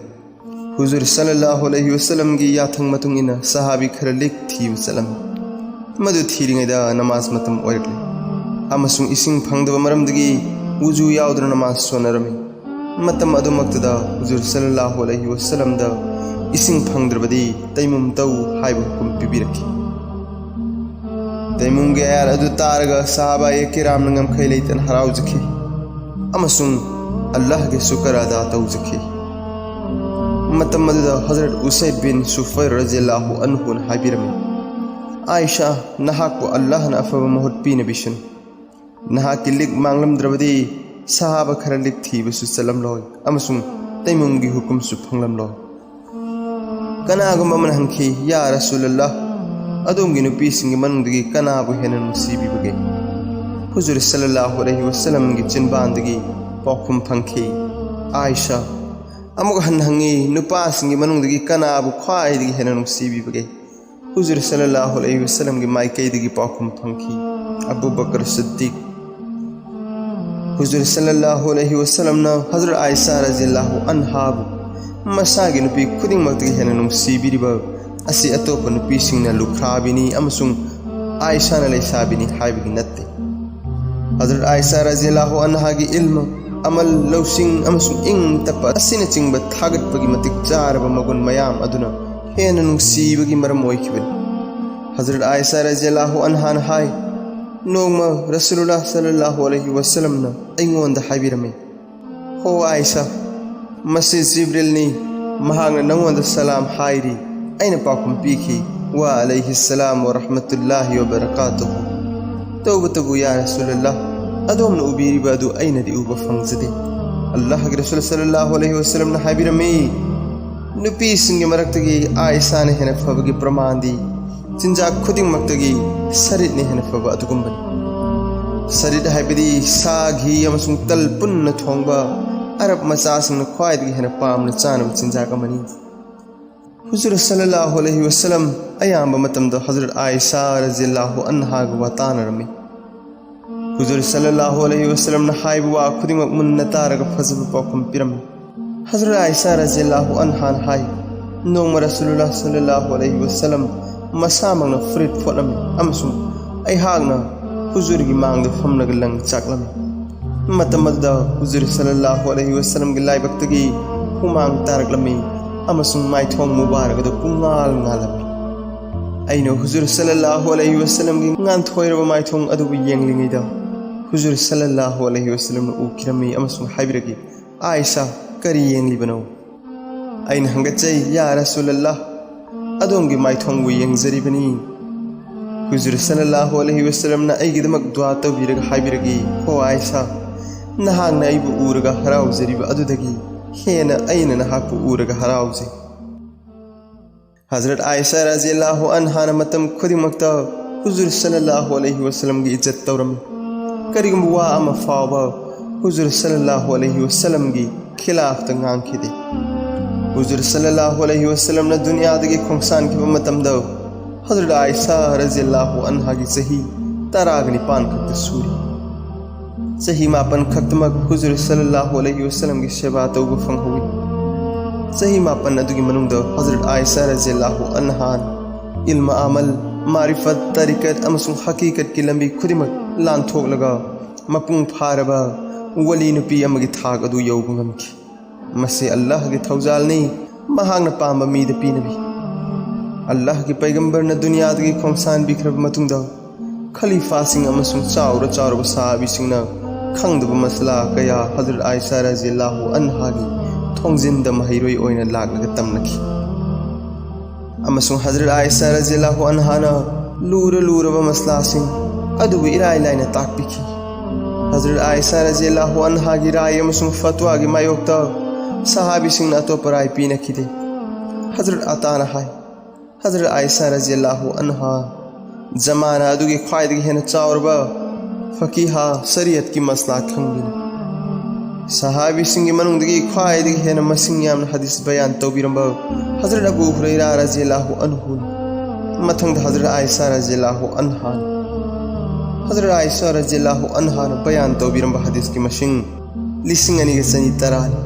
ꯍꯨꯖꯨꯔ ꯁꯜꯂꯜꯂꯥꯍꯨ ꯑꯂꯩꯍꯤ ꯋꯁꯜꯂꯝꯒꯤ ꯌꯥꯊꯪ ꯃꯇꯨꯡ ꯏꯟꯅ ꯁꯍꯥꯕꯤ ꯈꯔ ꯂꯤꯛ ꯊꯤꯕ ꯆꯠꯂꯝꯃꯤ꯫ ꯃꯗꯨ ꯊꯤꯔꯤꯉꯩꯗ ꯅꯃꯥꯖ ꯃꯇꯝ ꯑꯣꯏꯔꯛꯂꯦ ꯑꯃꯁꯨꯡ ꯏꯁꯤꯡ ꯐꯪꯗꯕ ꯃꯔꯝꯗꯒꯤ ꯋꯨꯖꯨ ꯌꯥꯎꯗꯅ ꯅꯃꯥꯖ ꯁꯣꯟꯅꯔꯝꯃꯤ꯫ ꯃꯇꯝ ꯑꯗꯨꯃꯛꯇꯗ ꯍꯨꯖꯨꯔ ꯁꯜꯂꯜꯂꯥꯍꯨ ꯑꯂꯩꯍꯤ ꯋꯁꯜꯂꯝꯗ ꯏꯁꯤꯡ ꯐꯪꯗ꯭ꯔꯕꯗꯤ ꯇꯩꯃꯨꯝ ꯇꯧ ꯍꯥꯏꯕ ꯍꯨꯀꯨꯝ ꯄꯤꯕꯤꯔꯛꯈꯤ꯫ ꯇꯩꯃꯨꯝꯒꯤ ꯑꯌꯥꯠ ꯑꯗꯨ ꯇꯥꯔꯒ ꯁꯍꯥꯕꯥ ꯀꯤꯔꯥꯝꯅ ꯉꯝꯈꯩ ꯂꯩꯇꯅ ꯍꯔꯥꯎꯖꯈꯤ ꯑꯃꯁꯨꯡ ꯑꯜꯂꯥꯍꯒꯤ ꯁꯨꯀꯔ ꯑꯗꯥ ꯇꯧꯖꯈꯤ꯫ ꯃꯇꯝ ꯑꯗꯨꯗ ꯍꯖꯔꯠ ꯎꯁꯩꯗ ꯕꯤꯟ ꯁꯨꯐꯩꯔ ꯔꯖꯤꯌꯜꯂꯥꯍꯨ ꯑꯟꯍꯨꯅ ꯍꯥꯏꯕꯤꯔꯝꯃꯤ, "ꯑꯥꯏꯁꯥ, ꯅꯍꯥꯛꯄꯨ ꯑꯜꯂꯥꯍꯅ ꯑꯐꯕ ꯃꯍꯨꯠ ꯄꯤꯅꯕꯤꯁꯅꯨ꯫ ꯅꯍꯥꯛꯀꯤ ꯂꯤꯛ ꯃꯥꯡꯂꯝꯗ꯭ꯔꯕꯗꯤ ꯁꯍꯥꯕꯥ ꯈꯔ ꯂꯤꯛ ꯊꯤꯕꯁꯨ ꯆꯠꯂꯝꯂꯣꯏ ꯑꯃꯁꯨꯡ ꯇꯩꯃꯨꯝꯒꯤ ꯍꯨꯀꯨꯝꯁꯨ ꯐꯪꯂꯝꯂꯣꯏ꯫" ꯀꯅꯥꯒꯨꯝꯕ ꯑꯃꯅ ꯍꯪꯈꯤ, "ꯌꯥ ꯔꯁꯨꯂꯜꯂꯥꯍ, ꯑꯗꯣꯝꯒꯤ ꯅꯨꯄꯤꯁꯤꯡꯒꯤ ꯃꯅꯨꯡꯗꯒꯤ ꯀꯅꯥꯕꯨ ꯍꯦꯟꯅ ꯅꯨꯡꯁꯤꯕꯤꯕꯒꯦ?" ꯍꯨꯖꯨꯔ ꯁꯜꯂꯜꯂꯥꯍꯨ ꯑꯂꯩꯍꯤ ꯋꯁꯜꯂꯝꯒꯤ ꯆꯤꯟꯕꯥꯟꯗꯒꯤ ꯄꯥꯎꯈꯨꯝ ꯐꯪꯈꯤ, "ꯑꯥꯏꯁꯥ꯫" ꯑꯃꯨꯛ ꯍꯟꯅ ꯍꯪꯉꯤ, "ꯅꯨꯄꯥꯁꯤꯡꯒꯤ ꯃꯅꯨꯡꯗꯒꯤ ꯀꯅꯥꯕꯨ ꯈ꯭ꯋꯥꯏꯗꯒꯤ ꯍꯦꯟꯅ ꯅꯨꯡꯁꯤꯕꯤꯕꯒꯦ?" ꯍꯨꯖꯨꯔ ꯁꯜꯂꯜꯂꯥꯍꯨ ꯑꯂꯩꯍꯤ ꯋꯁꯜꯂꯝꯒꯤ ꯃꯥꯏꯀꯩꯗꯒꯤ ꯄꯥꯎꯈꯨꯝ ꯐꯪꯈꯤ, "ꯑꯕꯨ ꯕꯀꯔ ꯁꯤꯗꯤꯛ꯫" ꯍꯨꯖꯨꯔ ꯁꯜꯂꯜꯂꯥꯍꯨ ꯑꯂꯩꯍꯤ ꯋꯁꯜꯂꯝꯅ ꯍꯖꯔꯠ ꯑꯥꯏꯁꯥ ꯔꯖꯤꯌꯜꯂꯥꯍꯨ ꯑꯟꯍꯥꯕꯨ ꯃꯁꯥꯒꯤ ꯅꯨꯄꯤ ꯈꯨꯗꯤꯡꯃꯛꯇꯒꯤ ꯍꯦꯟꯅ ꯅꯨꯡꯁꯤꯕꯤꯔꯤꯕ ꯑꯁꯤ ꯑꯇꯣꯞꯄ ꯅꯨꯄꯤꯁꯤꯡꯅ ꯂꯨꯈ꯭ꯔꯥꯕꯤꯅꯤ ꯑꯃꯁꯨꯡ ꯑꯥꯏꯁꯥꯅ ꯂꯩꯁꯥꯕꯤꯅꯤ ꯍꯥꯏꯕꯒꯤ ꯅꯠꯇꯦ꯫ ꯍꯖꯔꯠ ꯑꯥꯏꯁꯥ ꯔꯖꯤꯌꯜꯂꯥꯍꯨ ꯑꯟꯍꯥꯒꯤ ꯏꯜꯃ, ꯑꯃꯜ, ꯂꯧꯁꯤꯡ ꯑꯃꯁꯨꯡ ꯏꯪ ꯇꯞꯄ ꯑꯁꯤꯅꯆꯤꯡꯕ ꯊꯥꯒꯠꯄꯒꯤ ꯃꯇꯤꯛ ꯆꯥꯔꯕ ꯃꯒꯨꯟ ꯃꯌꯥꯝ ꯑꯗꯨꯅ ꯍꯦꯟꯅ ꯅꯨꯡꯁꯤꯕꯒꯤ ꯃꯔꯝ ꯑꯣꯏꯈꯤꯕꯅꯤ꯫ ꯍꯖꯔꯠ ꯑꯥꯏꯁꯥ ꯔꯖꯤꯌꯜꯂꯥꯍꯨ ꯑꯟꯍꯥꯅ ꯍꯥꯏ, ꯅꯣꯡꯃ ꯔꯁꯨꯂꯨꯜꯂꯥꯍ ꯁꯜꯂꯜꯂꯥꯍꯨ ꯑꯂꯩꯍꯤ ꯋꯁꯜꯂꯝꯅ ꯑꯩꯉꯣꯟꯗ ꯍꯥꯏꯕꯤꯔꯝꯃꯤ, "ꯍꯣ ꯑꯥꯏꯁꯥ, ꯃꯁꯤ ꯖꯤꯕ꯭ꯔꯤꯜꯅꯤ, ꯃꯍꯥꯛꯅ ꯅꯉꯣꯟꯗ ꯁꯂꯥꯝ ꯍꯥꯏꯔꯤ, ꯑꯩꯅ ꯄꯥꯎꯈꯨꯝ ꯄꯤꯈꯤ, ꯋꯥ ꯑꯂꯩꯍꯤ ꯁꯂꯥꯝ ꯋ ꯔꯍꯃꯇꯨꯜꯂꯥꯍꯤ ꯋ ꯕꯔꯀꯥꯇꯨꯍꯨ꯫ ꯇꯧꯕꯇꯕꯨ ꯌꯥ ꯔꯁꯨꯂꯜꯂꯥꯍ, ꯑꯗꯣꯝꯅ ꯎꯕꯤꯔꯤꯕ ꯑꯗꯨ ꯑꯩꯅꯗꯤ ꯎꯕ ꯐꯪꯖꯗꯦ꯫ ꯑꯜꯂꯥꯍꯒꯤ ꯔꯁꯨꯜ ꯁꯜꯂꯜꯂꯥꯍꯨ ꯑꯂꯩꯍꯤ ꯋꯁꯜꯂꯝꯅ ꯍꯥꯏꯕꯤꯔꯝꯃꯤ, ꯅꯨꯄꯤꯁꯤꯡꯒꯤ ꯃꯔꯛꯇꯒꯤ ꯑꯥꯏꯁꯥꯅ ꯍꯦꯟꯅ ꯐꯕꯒꯤ ꯄ꯭ꯔꯃꯥꯟꯗꯤ ꯆꯤꯟꯖꯥꯛ ꯈꯨꯗꯤꯡꯃꯛꯇꯒꯤ ꯁꯔꯤꯠꯅ ꯍꯦꯟꯅ ꯐꯕ ꯑꯗꯨꯒꯨꯝꯕꯅꯤ꯫ ꯁꯔꯤꯠ ꯍꯥꯏꯕꯗꯤ ꯁꯥ, ꯘꯤ ꯑꯃꯁꯨꯡ ꯇꯜ ꯄꯨꯟꯅ ꯊꯣꯡꯕ ꯑꯔꯕ ꯃꯆꯥꯁꯤꯡꯅ ꯈ꯭ꯋꯥꯏꯗꯒꯤ ꯍꯦꯟꯅ ꯄꯥꯝꯅ ꯆꯥꯅꯕ ꯆꯤꯟꯖꯥꯛ ꯑꯃꯅꯤ"꯫ ꯍꯨꯖꯨꯔ ꯁꯜꯂꯜꯂꯥꯍꯨ ꯑꯂꯩꯍꯤ ꯋꯁꯜꯂꯝ ꯑꯌꯥꯝꯕ ꯃꯇꯝꯗ ꯍꯖꯔꯠ ꯑꯥꯏꯁꯥ ꯔꯖꯤꯌꯜꯂꯥꯍꯨ ꯑꯟꯍꯥꯒ ꯋꯥ ꯇꯥꯅꯔꯝꯃꯤ꯫ ꯍꯨꯖꯨꯔ ꯁꯜꯂꯜꯂꯥꯍꯨ ꯑꯂꯩꯍꯤ ꯋꯁꯜꯂꯝꯅ ꯍꯥꯏꯕ ꯋꯥ ꯈꯨꯗꯤꯡꯃꯛ ꯃꯨꯟꯅ ꯇꯥꯔꯒ ꯐꯖꯕ ꯄꯥꯎꯈꯨꯝ ꯄꯤꯔꯝꯃꯤ꯫ ꯍꯖꯔꯠ ꯑꯥꯏꯁꯥ ꯔꯖꯤꯌꯜꯂꯥꯍꯨ ꯑꯟꯍꯥꯅ ꯍꯥꯏ, ꯅꯣꯡꯃ ꯔꯁꯨꯂꯨꯜꯂꯥꯍ ꯁꯜꯂꯜꯂꯥꯍꯨ ꯑꯂꯩꯍꯤ ꯋꯁꯜꯂꯝ ꯃꯁꯥꯃꯛꯅ ꯐꯨꯔꯤꯠ ꯐꯣꯠꯂꯝꯃꯤ ꯑꯃꯁꯨꯡ ꯑꯩꯍꯥꯛꯅ ꯍꯨꯖꯨꯔꯒꯤ ꯃꯥꯡꯗ ꯐꯝꯂꯒ ꯂꯪ ꯆꯥꯛꯂꯝꯃꯤ꯫ ꯃꯇꯝ ꯑꯗꯨꯗ ꯍꯨꯖꯨꯔ ꯁꯜꯂꯜꯂꯥꯍꯨ ꯑꯂꯩꯍꯤ ꯋꯁꯜꯂꯝꯒꯤ ꯂꯥꯏꯕꯛꯇꯒꯤ ꯍꯨꯃꯥꯡ ꯇꯥꯔꯛꯂꯝꯃꯤ ꯑꯃꯁꯨꯡ ꯃꯥꯏꯊꯣꯡ ꯃꯨꯕꯥꯔꯛ ꯑꯗꯨ ꯄꯨꯡꯉꯥꯜ ꯉꯥꯜꯂꯝꯃꯤ꯫ ꯑꯩꯅ ꯍꯨꯖꯨꯔ ꯁꯜꯂꯜꯂꯥꯍꯨ ꯑꯂꯩꯍꯤ ꯋꯁꯜꯂꯝꯒꯤ ꯉꯥꯟꯊꯣꯏꯔꯕ ꯃꯥꯏꯊꯣꯡ ꯑꯗꯨꯕꯨ ꯌꯦꯡꯂꯤꯉꯩꯗ ꯍꯨꯖꯨꯔ ꯁꯜꯂꯜꯂꯥꯍꯨ ꯑꯂꯩꯍꯤ ꯋꯁꯜꯂꯝꯅ ꯎꯈꯤꯔꯝꯃꯤ ꯑꯃꯁꯨꯡ ꯍꯥꯏꯕꯤꯔꯛꯏ, "ꯑꯥꯏꯁꯥ, ꯀꯔꯤ ꯌꯦꯡꯂꯤꯕꯅꯣ?" ꯑꯩꯅ ꯍꯪꯒꯠꯆꯩ, "ꯌꯥ ꯔꯁꯨꯂꯜꯂꯥꯍ, ꯑꯗꯣꯝꯒꯤ ꯃꯥꯏꯊꯣꯡꯕꯨ ꯌꯦꯡꯖꯔꯤꯕꯅꯤ"꯫ ꯍꯨꯖꯨꯔ ꯁꯜꯂꯜꯂꯥꯍꯨ ꯑꯂꯩꯍꯤ ꯋꯁꯜꯂꯝꯅ ꯑꯩꯒꯤꯗꯃꯛ ꯗꯨꯋꯥ ꯇꯧꯕꯤꯔꯒ ꯍꯥꯏꯕꯤꯔꯛꯏ, "ꯍꯣ ꯑꯥꯏꯁꯥ, ꯅꯍꯥꯛꯅ ꯑꯩꯕꯨ ꯎꯔꯒ ꯍꯔꯥꯎꯖꯔꯤꯕ ꯑꯗꯨꯗꯒꯤ ꯍꯦꯟꯅ ꯑꯩꯅ ꯅꯍꯥꯛꯄꯨ ꯎꯔꯒ ꯍꯔꯥꯎꯖꯩ"꯫ ꯍꯖꯔꯠ ꯑꯥꯏꯁꯥ ꯔꯖꯤꯌꯜꯂꯥꯍꯨ ꯑꯟꯍꯥꯅ ꯃꯇꯝ ꯈꯨꯗꯤꯡꯃꯛꯇ ꯍꯨꯖꯨꯔ ꯁꯜꯂꯜꯂꯥꯍꯨ ꯑꯂꯩꯍꯤ ꯋꯁꯜꯂꯝꯒꯤ ꯏꯖꯠ ꯇꯧꯔꯝꯃꯤ꯫ ꯀꯔꯤꯒꯨꯝꯕ ꯋꯥ ꯑꯃ ꯐꯥꯎꯕ ꯍꯨꯖꯨꯔ ꯁꯜꯂꯜꯂꯥꯍꯨ ꯑꯂꯩꯍꯤ ꯋꯁꯜꯂꯝꯒꯤ ꯈꯤꯂꯥꯐꯇ ꯉꯥꯡꯈꯤꯗꯦ꯫ ꯍꯨꯖꯨꯔ ꯁꯜꯂꯜꯂꯥꯍꯨ ꯑꯂꯩꯍꯤ ꯋꯁꯜꯂꯝꯅ ꯗꯨꯅꯤꯌꯥꯗꯒꯤ ꯈꯣꯡꯁꯥꯟꯈꯤꯕ ꯃꯇꯝꯗ ꯍꯖꯔꯠ ꯑꯥꯏꯁꯥ ꯔꯖꯤꯌꯜꯂꯥꯍꯨ ꯑꯟꯍꯥꯒꯤ ꯆꯍꯤ ꯇꯔꯥꯒ ꯅꯤꯄꯥꯟ ꯈꯛꯇ ꯁꯨꯔꯤ꯫ ꯆꯍꯤ ꯃꯥꯄꯟ ꯈꯛꯇꯃꯛ ꯍꯨꯖꯨꯔ ꯁꯜꯂꯜꯂꯥꯍꯨ ꯑꯂꯩꯍꯤ ꯋꯁꯜꯂꯝꯒꯤ ꯁꯦꯕꯥ ꯇꯧꯕ ꯐꯪꯍꯧꯏ꯫ ꯆꯍꯤ ꯃꯥꯄꯟ ꯑꯗꯨꯒꯤ ꯃꯅꯨꯡꯗ ꯍꯖꯔꯠ ꯑꯥꯏꯁꯥ ꯔꯖꯤꯌꯜꯂꯥꯍꯨ ꯑꯟꯍꯥꯅ ꯏꯜꯃ ꯑꯃꯜ, ꯃꯥꯔꯤꯐꯠ, ꯇꯔꯤꯀꯠ ꯑꯃꯁꯨꯡ ꯍꯀꯤꯀꯠꯀꯤ ꯂꯝꯕꯤ ꯈꯨꯗꯤꯡꯃꯛ ꯂꯥꯟꯊꯣꯛꯂꯒ ꯃꯄꯨꯡ ꯐꯥꯔꯕ ꯋꯂꯤ ꯅꯨꯄꯤ ꯑꯃꯒꯤ ꯊꯥꯛ ꯑꯗꯨ ꯌꯧꯕ ꯉꯝꯈꯤ꯫ ꯃꯁꯤ ꯑꯜꯂꯥꯍꯒꯤ ꯊꯧꯖꯥꯜꯅꯤ, ꯃꯍꯥꯛꯅ ꯄꯥꯝꯕ ꯃꯤꯗ ꯄꯤꯅꯕꯤ꯫ ꯑꯜꯂꯥꯍꯒꯤ ꯄꯩꯒꯝꯕꯔꯅ ꯗꯨꯅꯤꯌꯥꯗꯒꯤ ꯈꯣꯡꯁꯥꯟꯕꯤꯈ꯭ꯔꯕ ꯃꯇꯨꯡꯗ ꯈꯂꯤꯐꯥꯁꯤꯡ ꯑꯃꯁꯨꯡ ꯆꯥꯎꯔ ꯆꯥꯎꯔꯕ ꯁꯍꯥꯕꯤꯁꯤꯡꯅ ꯈꯪꯗꯕ ꯃꯁꯂꯥ ꯀꯌꯥ ꯍꯖꯔꯠ ꯑꯥꯏꯁꯥ ꯔꯖꯤꯌꯜꯂꯥꯍꯨ ꯑꯟꯍꯥꯒꯤ ꯊꯣꯡꯖꯤꯟꯗ ꯃꯍꯩꯔꯣꯏ ꯑꯣꯏꯅ ꯂꯥꯛꯂꯒ ꯇꯝꯂꯛꯈꯤ꯫ ꯑꯃꯁꯨꯡ ꯍꯖꯔꯠ ꯑꯥꯏꯁꯥ ꯔꯖꯤꯌꯜꯂꯥꯍꯨ ꯑꯟꯍꯥꯅ ꯂꯨꯔ ꯂꯨꯔꯕ ꯃꯁꯂꯥꯁꯤꯡ ꯑꯗꯨꯕꯨ ꯏꯔꯥꯏ ꯂꯥꯏꯅ ꯇꯥꯛꯄꯤꯈꯤ꯫ ꯍꯖꯔꯠ ꯑꯥꯏꯁꯥ ꯔꯖꯤꯌꯜꯂꯥꯍꯨ ꯑꯟꯍꯥꯒꯤ ꯔꯥꯏ ꯑꯃꯁꯨꯡ ꯐꯠꯋꯥꯒꯤ ꯃꯥꯌꯣꯛꯇ ꯁꯍꯥꯕꯤꯁꯤꯡꯅ ꯑꯇꯣꯞꯄ ꯔꯥꯏ ꯄꯤꯅꯈꯤꯗꯦ꯫ ꯍꯖꯔꯠ ꯑꯇꯥꯅ ꯍꯥꯏ, ꯍꯖꯔꯠ ꯑꯥꯏꯁꯥ ꯔꯖꯤꯌꯜꯂꯥꯍꯨ ꯑꯟꯍꯥ ꯖꯃꯥꯅꯥ ꯑꯗꯨꯒꯤ ꯈ꯭ꯋꯥꯏꯗꯒꯤ ꯍꯦꯟꯅ ꯆꯥꯎꯔꯕ ꯐꯀꯤꯍꯥ, ꯁꯔꯤꯌꯠꯀꯤ ꯃꯁꯂꯥ ꯈꯪꯕꯤꯅꯤ꯫ ꯁꯍꯥꯕꯤꯁꯤꯡꯒꯤ ꯃꯅꯨꯡꯗꯒꯤ ꯈ꯭ꯋꯥꯏꯗꯒꯤ ꯍꯦꯟꯅ ꯃꯁꯤꯡ ꯌꯥꯝꯅ ꯍꯗꯤꯁ ꯕꯌꯥꯟ ꯇꯧꯕꯤꯔꯝꯕ ꯍꯖꯔꯠ ꯑꯕꯨ ꯍꯨꯔꯩꯔꯥ ꯔꯖꯤꯌꯜꯂꯥꯍꯨ ꯑꯟꯍꯨꯅꯤ꯫ ꯃꯊꯪꯗ ꯍꯖꯔꯠ ꯑꯥꯏꯁꯥ ꯔꯖꯤꯌꯜꯂꯥꯍꯨ ꯑꯟꯍꯥꯅꯤ꯫ ꯍꯖꯔꯠ ꯑꯥꯏꯁꯥ ꯔꯖꯤꯌꯜꯂꯥꯍꯨ ꯑꯟꯍꯥꯅ ꯕꯌꯥꯟ ꯇꯧꯕꯤꯔꯝꯕ ꯍꯗꯤꯁꯀꯤ ꯃꯁꯤꯡ ꯂꯤꯁꯤꯡ ꯑꯅꯤꯒ ꯆꯅꯤ ꯇꯔꯥꯅꯤ꯫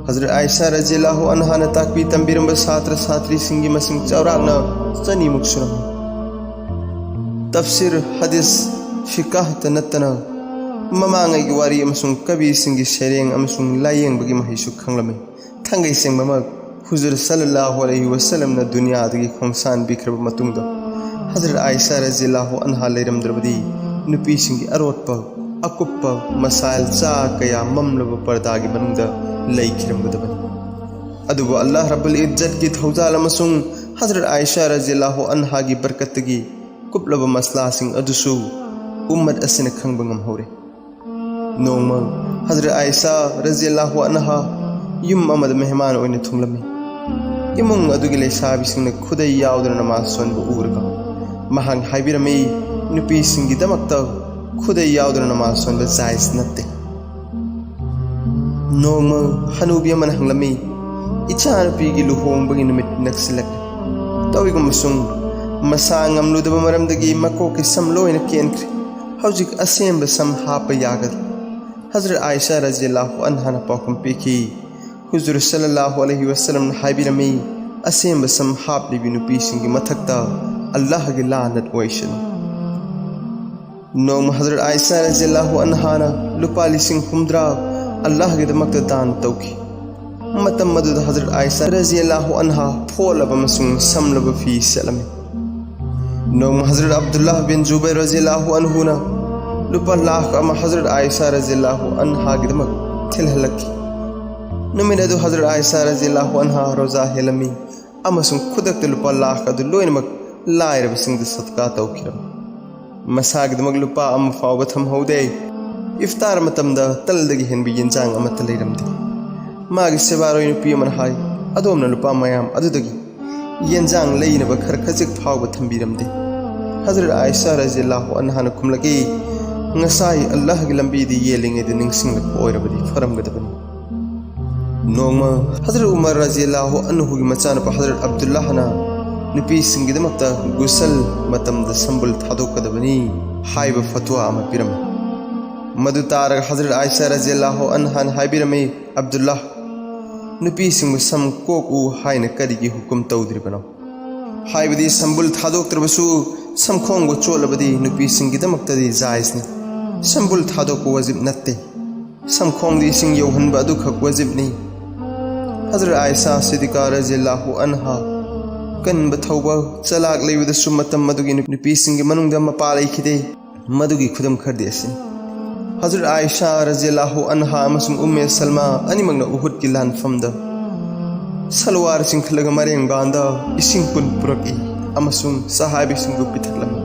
ꯍꯖꯔꯠ ꯑꯥꯏꯁꯥ ꯔꯖꯤꯌꯜꯂꯥꯍꯨ ꯑꯟꯍꯥꯅ ꯇꯥꯛꯄꯤ ꯇꯝꯕꯤꯔꯝꯕ ꯁꯥꯇ꯭ꯔ ꯁꯥꯇ꯭ꯔꯤꯁꯤꯡꯒꯤ ꯃꯁꯤꯡ ꯆꯥꯎꯔꯥꯛꯅ ꯆꯅꯤꯃꯨꯛ ꯁꯨꯔꯝꯃꯤ꯫ ꯇꯐꯁꯤꯔ, ꯍꯗꯤꯁ, ꯐꯤꯀꯥꯍꯇ ꯅꯠꯇꯅ ꯃꯃꯥꯡꯉꯩꯒꯤ ꯋꯥꯔꯤ ꯑꯃꯁꯨꯡ ꯀꯕꯤꯁꯤꯡꯒꯤ ꯁꯩꯔꯦꯡ ꯑꯃꯁꯨꯡ ꯂꯥꯌꯦꯡꯕꯒꯤ ꯃꯍꯩꯁꯨ ꯈꯪꯂꯝꯃꯤ꯫ ꯊꯥꯡꯒꯩ ꯁꯦꯡꯕꯃꯛ ꯍꯨꯖꯨꯔ ꯁꯜꯂꯜꯂꯥꯍꯨ ꯑꯂꯩꯍꯤ ꯋꯁꯜꯂꯝꯅ ꯗꯨꯅꯤꯌꯥꯗꯒꯤ ꯈꯣꯡꯁꯥꯟꯕꯤꯈ꯭ꯔꯕ ꯃꯇꯨꯡꯗ ꯍꯖꯔꯠ ꯑꯥꯏꯁꯥ ꯔꯖꯤꯌꯜꯂꯥꯍꯨ ꯑꯟꯍꯥ ꯂꯩꯔꯝꯗ꯭ꯔꯕꯗꯤ ꯅꯨꯄꯤꯁꯤꯡꯒꯤ ꯑꯔꯣꯠꯄ, ꯑꯀꯨꯞꯄ ꯃꯁꯥꯏꯜ ꯆꯥ ꯀꯌꯥ ꯃꯝꯂꯕ ꯄꯔꯗꯥꯒꯤ ꯃꯅꯨꯡꯗ ꯂꯩꯈꯤꯔꯝꯒꯗꯕꯅꯤ꯫ ꯑꯗꯨꯕꯨ ꯑꯜꯂꯥꯍ ꯔꯕꯨꯜ ꯏꯖꯠꯀꯤ ꯊꯧꯖꯥꯜ ꯑꯃꯁꯨꯡ ꯍꯖꯔꯠ ꯑꯥꯏꯁꯥ ꯔꯖꯤꯌꯜꯂꯥꯍꯨ ꯑꯟꯍꯥꯒꯤ ꯕꯔꯀꯠꯇꯒꯤ ꯀꯨꯞꯂꯕ ꯃꯁꯂꯥꯁꯤꯡ ꯑꯗꯨꯁꯨ ꯎꯝꯃꯠ ꯑꯁꯤꯅ ꯈꯪꯕ ꯉꯝꯍꯧꯔꯦ꯫ ꯅꯣꯡꯃ ꯍꯖꯔꯠ ꯑꯥꯏꯁꯥ ꯔꯖꯤꯌꯜꯂꯥꯍꯨ ꯑꯟꯍꯥ ꯌꯨꯝ ꯑꯃꯗ ꯃꯦꯍꯃꯥꯟ ꯑꯣꯏꯅ ꯊꯨꯡꯂꯝꯃꯤ꯫ ꯏꯃꯨꯡ ꯑꯗꯨꯒꯤ ꯂꯩꯁꯥꯕꯤꯁꯤꯡꯅ ꯈꯨꯗꯩ ꯌꯥꯎꯗꯅ ꯅꯃꯥꯖ ꯁꯣꯟꯕ ꯎꯔꯒ ꯃꯍꯥꯛꯅ ꯍꯥꯏꯕꯤꯔꯝꯃꯤ, "ꯅꯨꯄꯤꯁꯤꯡꯒꯤꯗꯃꯛꯇ ꯈꯨꯗꯩ ꯌꯥꯎꯗꯅ ꯅꯃꯥꯖ ꯁꯣꯟꯕ ꯖꯥꯏꯖ ꯅꯠꯇꯦ"꯫ ꯅꯣꯡꯃ ꯍꯅꯨꯕꯤ ꯑꯃꯅ ꯍꯪꯂꯝꯃꯤ, "ꯏꯆꯥꯅꯨꯄꯤꯒꯤ ꯂꯨꯍꯣꯡꯕꯒꯤ ꯅꯨꯃꯤꯠ ꯅꯛꯁꯤꯜꯂꯛꯂꯦ꯫ ꯇꯧꯏꯒꯨꯝꯕꯁꯨꯡ ꯃꯁꯥ ꯉꯝꯂꯨꯗꯕ ꯃꯔꯝꯗꯒꯤ ꯃꯀꯣꯛꯀꯤ ꯁꯝ ꯂꯣꯏꯅ ꯀꯦꯟꯈ꯭ꯔꯦ꯫ ꯍꯧꯖꯤꯛ ꯑꯁꯦꯝꯕ ꯁꯝ ꯍꯥꯞꯄ ꯌꯥꯒꯗ꯭ꯔꯥ?" ꯍꯖꯔꯠ ꯑꯥꯏꯁꯥ ꯔꯖꯤꯌꯜꯂꯥꯍꯨ ꯑꯟꯍꯥꯅ ꯄꯥꯎꯈꯨꯝ ꯄꯤꯈꯤ, "ꯍꯨꯖꯨꯔ ꯁꯜꯂꯜꯂꯥꯍꯨ ꯑꯂꯩꯍꯤ ꯋꯁꯜꯂꯝꯅ ꯍꯥꯏꯕꯤꯔꯝꯃꯤ, ꯑꯁꯦꯝꯕ ꯁꯝ ꯍꯥꯞꯂꯤꯕꯤ ꯅꯨꯄꯤꯁꯤꯡꯒꯤ ꯃꯊꯛꯇ ꯑꯜꯂꯥꯍꯒꯤ ꯂꯥꯅꯠ ꯑꯣꯏꯁꯅꯨ"꯫ ꯅꯣꯡꯃ ꯍꯖꯔꯠ ꯑꯥꯏꯁꯥ ꯔꯖꯤꯌꯜꯂꯥꯍꯨ ꯑꯟꯍꯥꯅ ꯂꯨꯄꯥ ꯂꯤꯁꯤꯡ ꯍꯨꯝꯗ꯭ꯔꯥ ꯑꯜꯂꯥꯍꯒꯤꯗꯃꯛꯇ ꯗꯥꯟ ꯇꯧꯈꯤ꯫ ꯃꯇꯝ ꯑꯗꯨꯗ ꯍꯖꯔꯠ ꯑꯥꯏꯁꯥ ꯔꯖꯤꯌꯜꯂꯥꯍꯨ ꯑꯟꯍꯥ ꯐꯣꯠꯂꯕ ꯑꯃꯁꯨꯡ ꯁꯝꯂꯕ ꯐꯤ ꯁꯦꯠꯂꯝꯃꯤ꯫ ꯅꯣꯡꯃ ꯍꯖꯔꯠ ꯑꯕꯗꯨꯜꯂꯥꯍ ꯕꯤꯟ ꯖꯨꯕꯩꯔ ꯔꯖꯤꯌꯜꯂꯥꯍꯨ ꯑꯟꯍꯨꯅ ꯂꯨꯄꯥ ꯂꯥꯈ ꯑꯃ ꯍꯖꯔꯠ ꯑꯥꯏꯁꯥ ꯔꯖꯤꯌꯜꯂꯥꯍꯨ ꯑꯟꯍꯥꯒꯤꯗꯃꯛ ꯊꯤꯜꯍꯜꯂꯛꯈꯤ꯫ ꯅꯨꯃꯤꯠ ꯑꯗꯨ ꯍꯖꯔꯠ ꯑꯥꯏꯁꯥ ꯔꯖꯤꯌꯜꯂꯥꯍꯨ ꯑꯟꯍꯥ ꯔꯣꯖꯥ ꯍꯦꯜꯂꯝꯃꯤ ꯑꯃꯁꯨꯡ ꯈꯨꯗꯛꯇ ꯂꯨꯄꯥ ꯂꯥꯈ ꯑꯗꯨ ꯂꯣꯏꯅꯃꯛ ꯂꯥꯏꯔꯕꯁꯤꯡꯗ ꯁꯗꯀꯥ ꯇꯧꯈꯤꯔꯝꯃꯤ꯫ ꯃꯁꯥꯒꯤꯗꯃꯛ ꯂꯨꯄꯥ ꯑꯃ ꯐꯥꯎꯕ ꯊꯝꯍꯧꯗꯦ꯫ ꯏꯐꯇꯥꯔ ꯃꯇꯝꯗ ꯇꯜꯗꯒꯤ ꯍꯦꯟꯕ ꯌꯦꯟꯖꯥꯡ ꯑꯃꯠꯇ ꯂꯩꯔꯝꯗꯦ꯫ ꯃꯥꯒꯤ ꯁꯦꯕꯥꯔꯣꯏ ꯅꯨꯄꯤ ꯑꯃꯅ ꯍꯥꯏ, "ꯑꯗꯣꯝꯅ ꯂꯨꯄꯥ ꯃꯌꯥꯝ ꯑꯗꯨꯗꯒꯤ ꯌꯦꯟꯖꯥꯡ ꯂꯩꯅꯕ ꯈꯔ ꯈꯖꯤꯛ ꯐꯥꯎꯕ ꯊꯝꯕꯤꯔꯝꯗꯦ?" ꯍꯖꯔꯠ ꯑꯥꯏꯁꯥ ꯔꯖꯤꯌꯜꯂꯥꯍꯨ ꯑꯟꯍꯥꯅ ꯈꯨꯝꯂꯛꯏ, "ꯉꯁꯥꯏ ꯑꯜꯂꯥꯍꯒꯤ ꯂꯝꯕꯤꯗ ꯌꯦꯜꯂꯤꯉꯩꯗ ꯅꯤꯡꯁꯤꯡꯂꯛꯄ ꯑꯣꯏꯔꯕꯗꯤ ꯐꯔꯝꯒꯗꯕꯅꯤ꯫" ꯅꯣꯡꯃ ꯍꯖꯔꯠ ꯎꯃꯔ ꯔꯖꯤꯌꯜꯂꯥꯍꯨ ꯑꯟꯍꯨꯒꯤ ꯃꯆꯥꯅꯨꯄꯥ ꯍꯖꯔꯠ ꯑꯕꯗꯨꯜꯂꯥꯍꯅ ꯅꯨꯄꯤꯁꯤꯡꯒꯤꯗꯃꯛꯇ ꯒꯨꯁꯜ ꯃꯇꯝꯗ ꯁꯝꯕꯨꯜ ꯊꯥꯗꯣꯛꯀꯗꯕꯅꯤ ꯍꯥꯏꯕ ꯐꯠꯋꯥ ꯑꯃ ꯄꯤꯔꯝꯃꯤ꯫ ꯃꯗꯨ ꯇꯥꯔꯒ ꯍꯖꯔꯠ ꯑꯥꯏꯁꯥ ꯔꯖꯤꯌꯜꯂꯥꯍꯨ ꯑꯟꯍꯥꯅ ꯍꯥꯏꯕꯤꯔꯝꯃꯤ, "ꯑꯕꯗꯨꯜꯂꯥꯍ, ꯅꯨꯄꯤꯁꯤꯡꯕꯨ ꯁꯝ ꯀꯣꯛꯎ ꯍꯥꯏꯅ ꯀꯔꯤꯒꯤ ꯍꯨꯀꯨꯝ ꯇꯧꯗ꯭ꯔꯤꯕꯅꯣ? ꯍꯥꯏꯕꯗꯤ ꯁꯝꯕꯨꯜ ꯊꯥꯗꯣꯛꯇ꯭ꯔꯕꯁꯨ ꯁꯝꯈꯣꯡꯕꯨ ꯆꯣꯠꯂꯕꯗꯤ ꯅꯨꯄꯤꯁꯤꯡꯒꯤꯗꯃꯛꯇꯗꯤ ꯖꯥꯏꯖꯅꯤ꯫ ꯁꯝꯕꯨꯜ ꯊꯥꯗꯣꯛꯄ ꯋꯥꯖꯤꯕ ꯅꯠꯇꯦ꯫ ꯁꯝꯈꯣꯡꯗ ꯏꯁꯤꯡ ꯌꯧꯍꯟꯕ ꯑꯗꯨꯈꯛ ꯋꯥꯖꯤꯕꯅꯤ꯫" ꯍꯖꯔꯠ ꯑꯥꯏꯁꯥ ꯁꯤꯗꯤꯀꯥ ꯔꯖꯤꯌꯜꯂꯥꯍꯨ ꯑꯟꯍꯥ ꯀꯟꯕ ꯊꯧꯕ, ꯆꯂꯥꯛ ꯂꯩꯕꯗꯁꯨ ꯃꯇꯝ ꯑꯗꯨꯒꯤ ꯅꯨꯄꯤꯁꯤꯡꯒꯤ ꯃꯅꯨꯡꯗ ꯃꯄꯥ ꯂꯩꯈꯤꯗꯦ꯫ ꯃꯗꯨꯒꯤ ꯈꯨꯗꯝ ꯈꯔꯗꯤ ꯑꯁꯤꯅꯤ꯫ ꯍꯖꯔꯠ ꯑꯥꯏꯁꯥ ꯔꯖꯤꯌꯜꯂꯥꯍꯨ ꯑꯟꯍꯥ ꯑꯃꯁꯨꯡ ꯎꯝꯃꯦ ꯁꯜꯃꯥ ꯑꯅꯤꯃꯛꯅ ꯎꯍꯨꯗꯀꯤ ꯂꯥꯟꯐꯝꯗ ꯁꯜꯋꯥꯔ ꯆꯤꯡꯈꯠꯂꯒ ꯃꯔꯦꯡꯕꯥꯟꯗ ꯏꯁꯤꯡ ꯄꯨꯟ ꯄꯨꯔꯛꯏ ꯑꯃꯁꯨꯡ ꯁꯍꯥꯕꯤꯁꯤꯡꯕꯨ ꯄꯤꯊꯛꯂꯝꯃꯤ꯫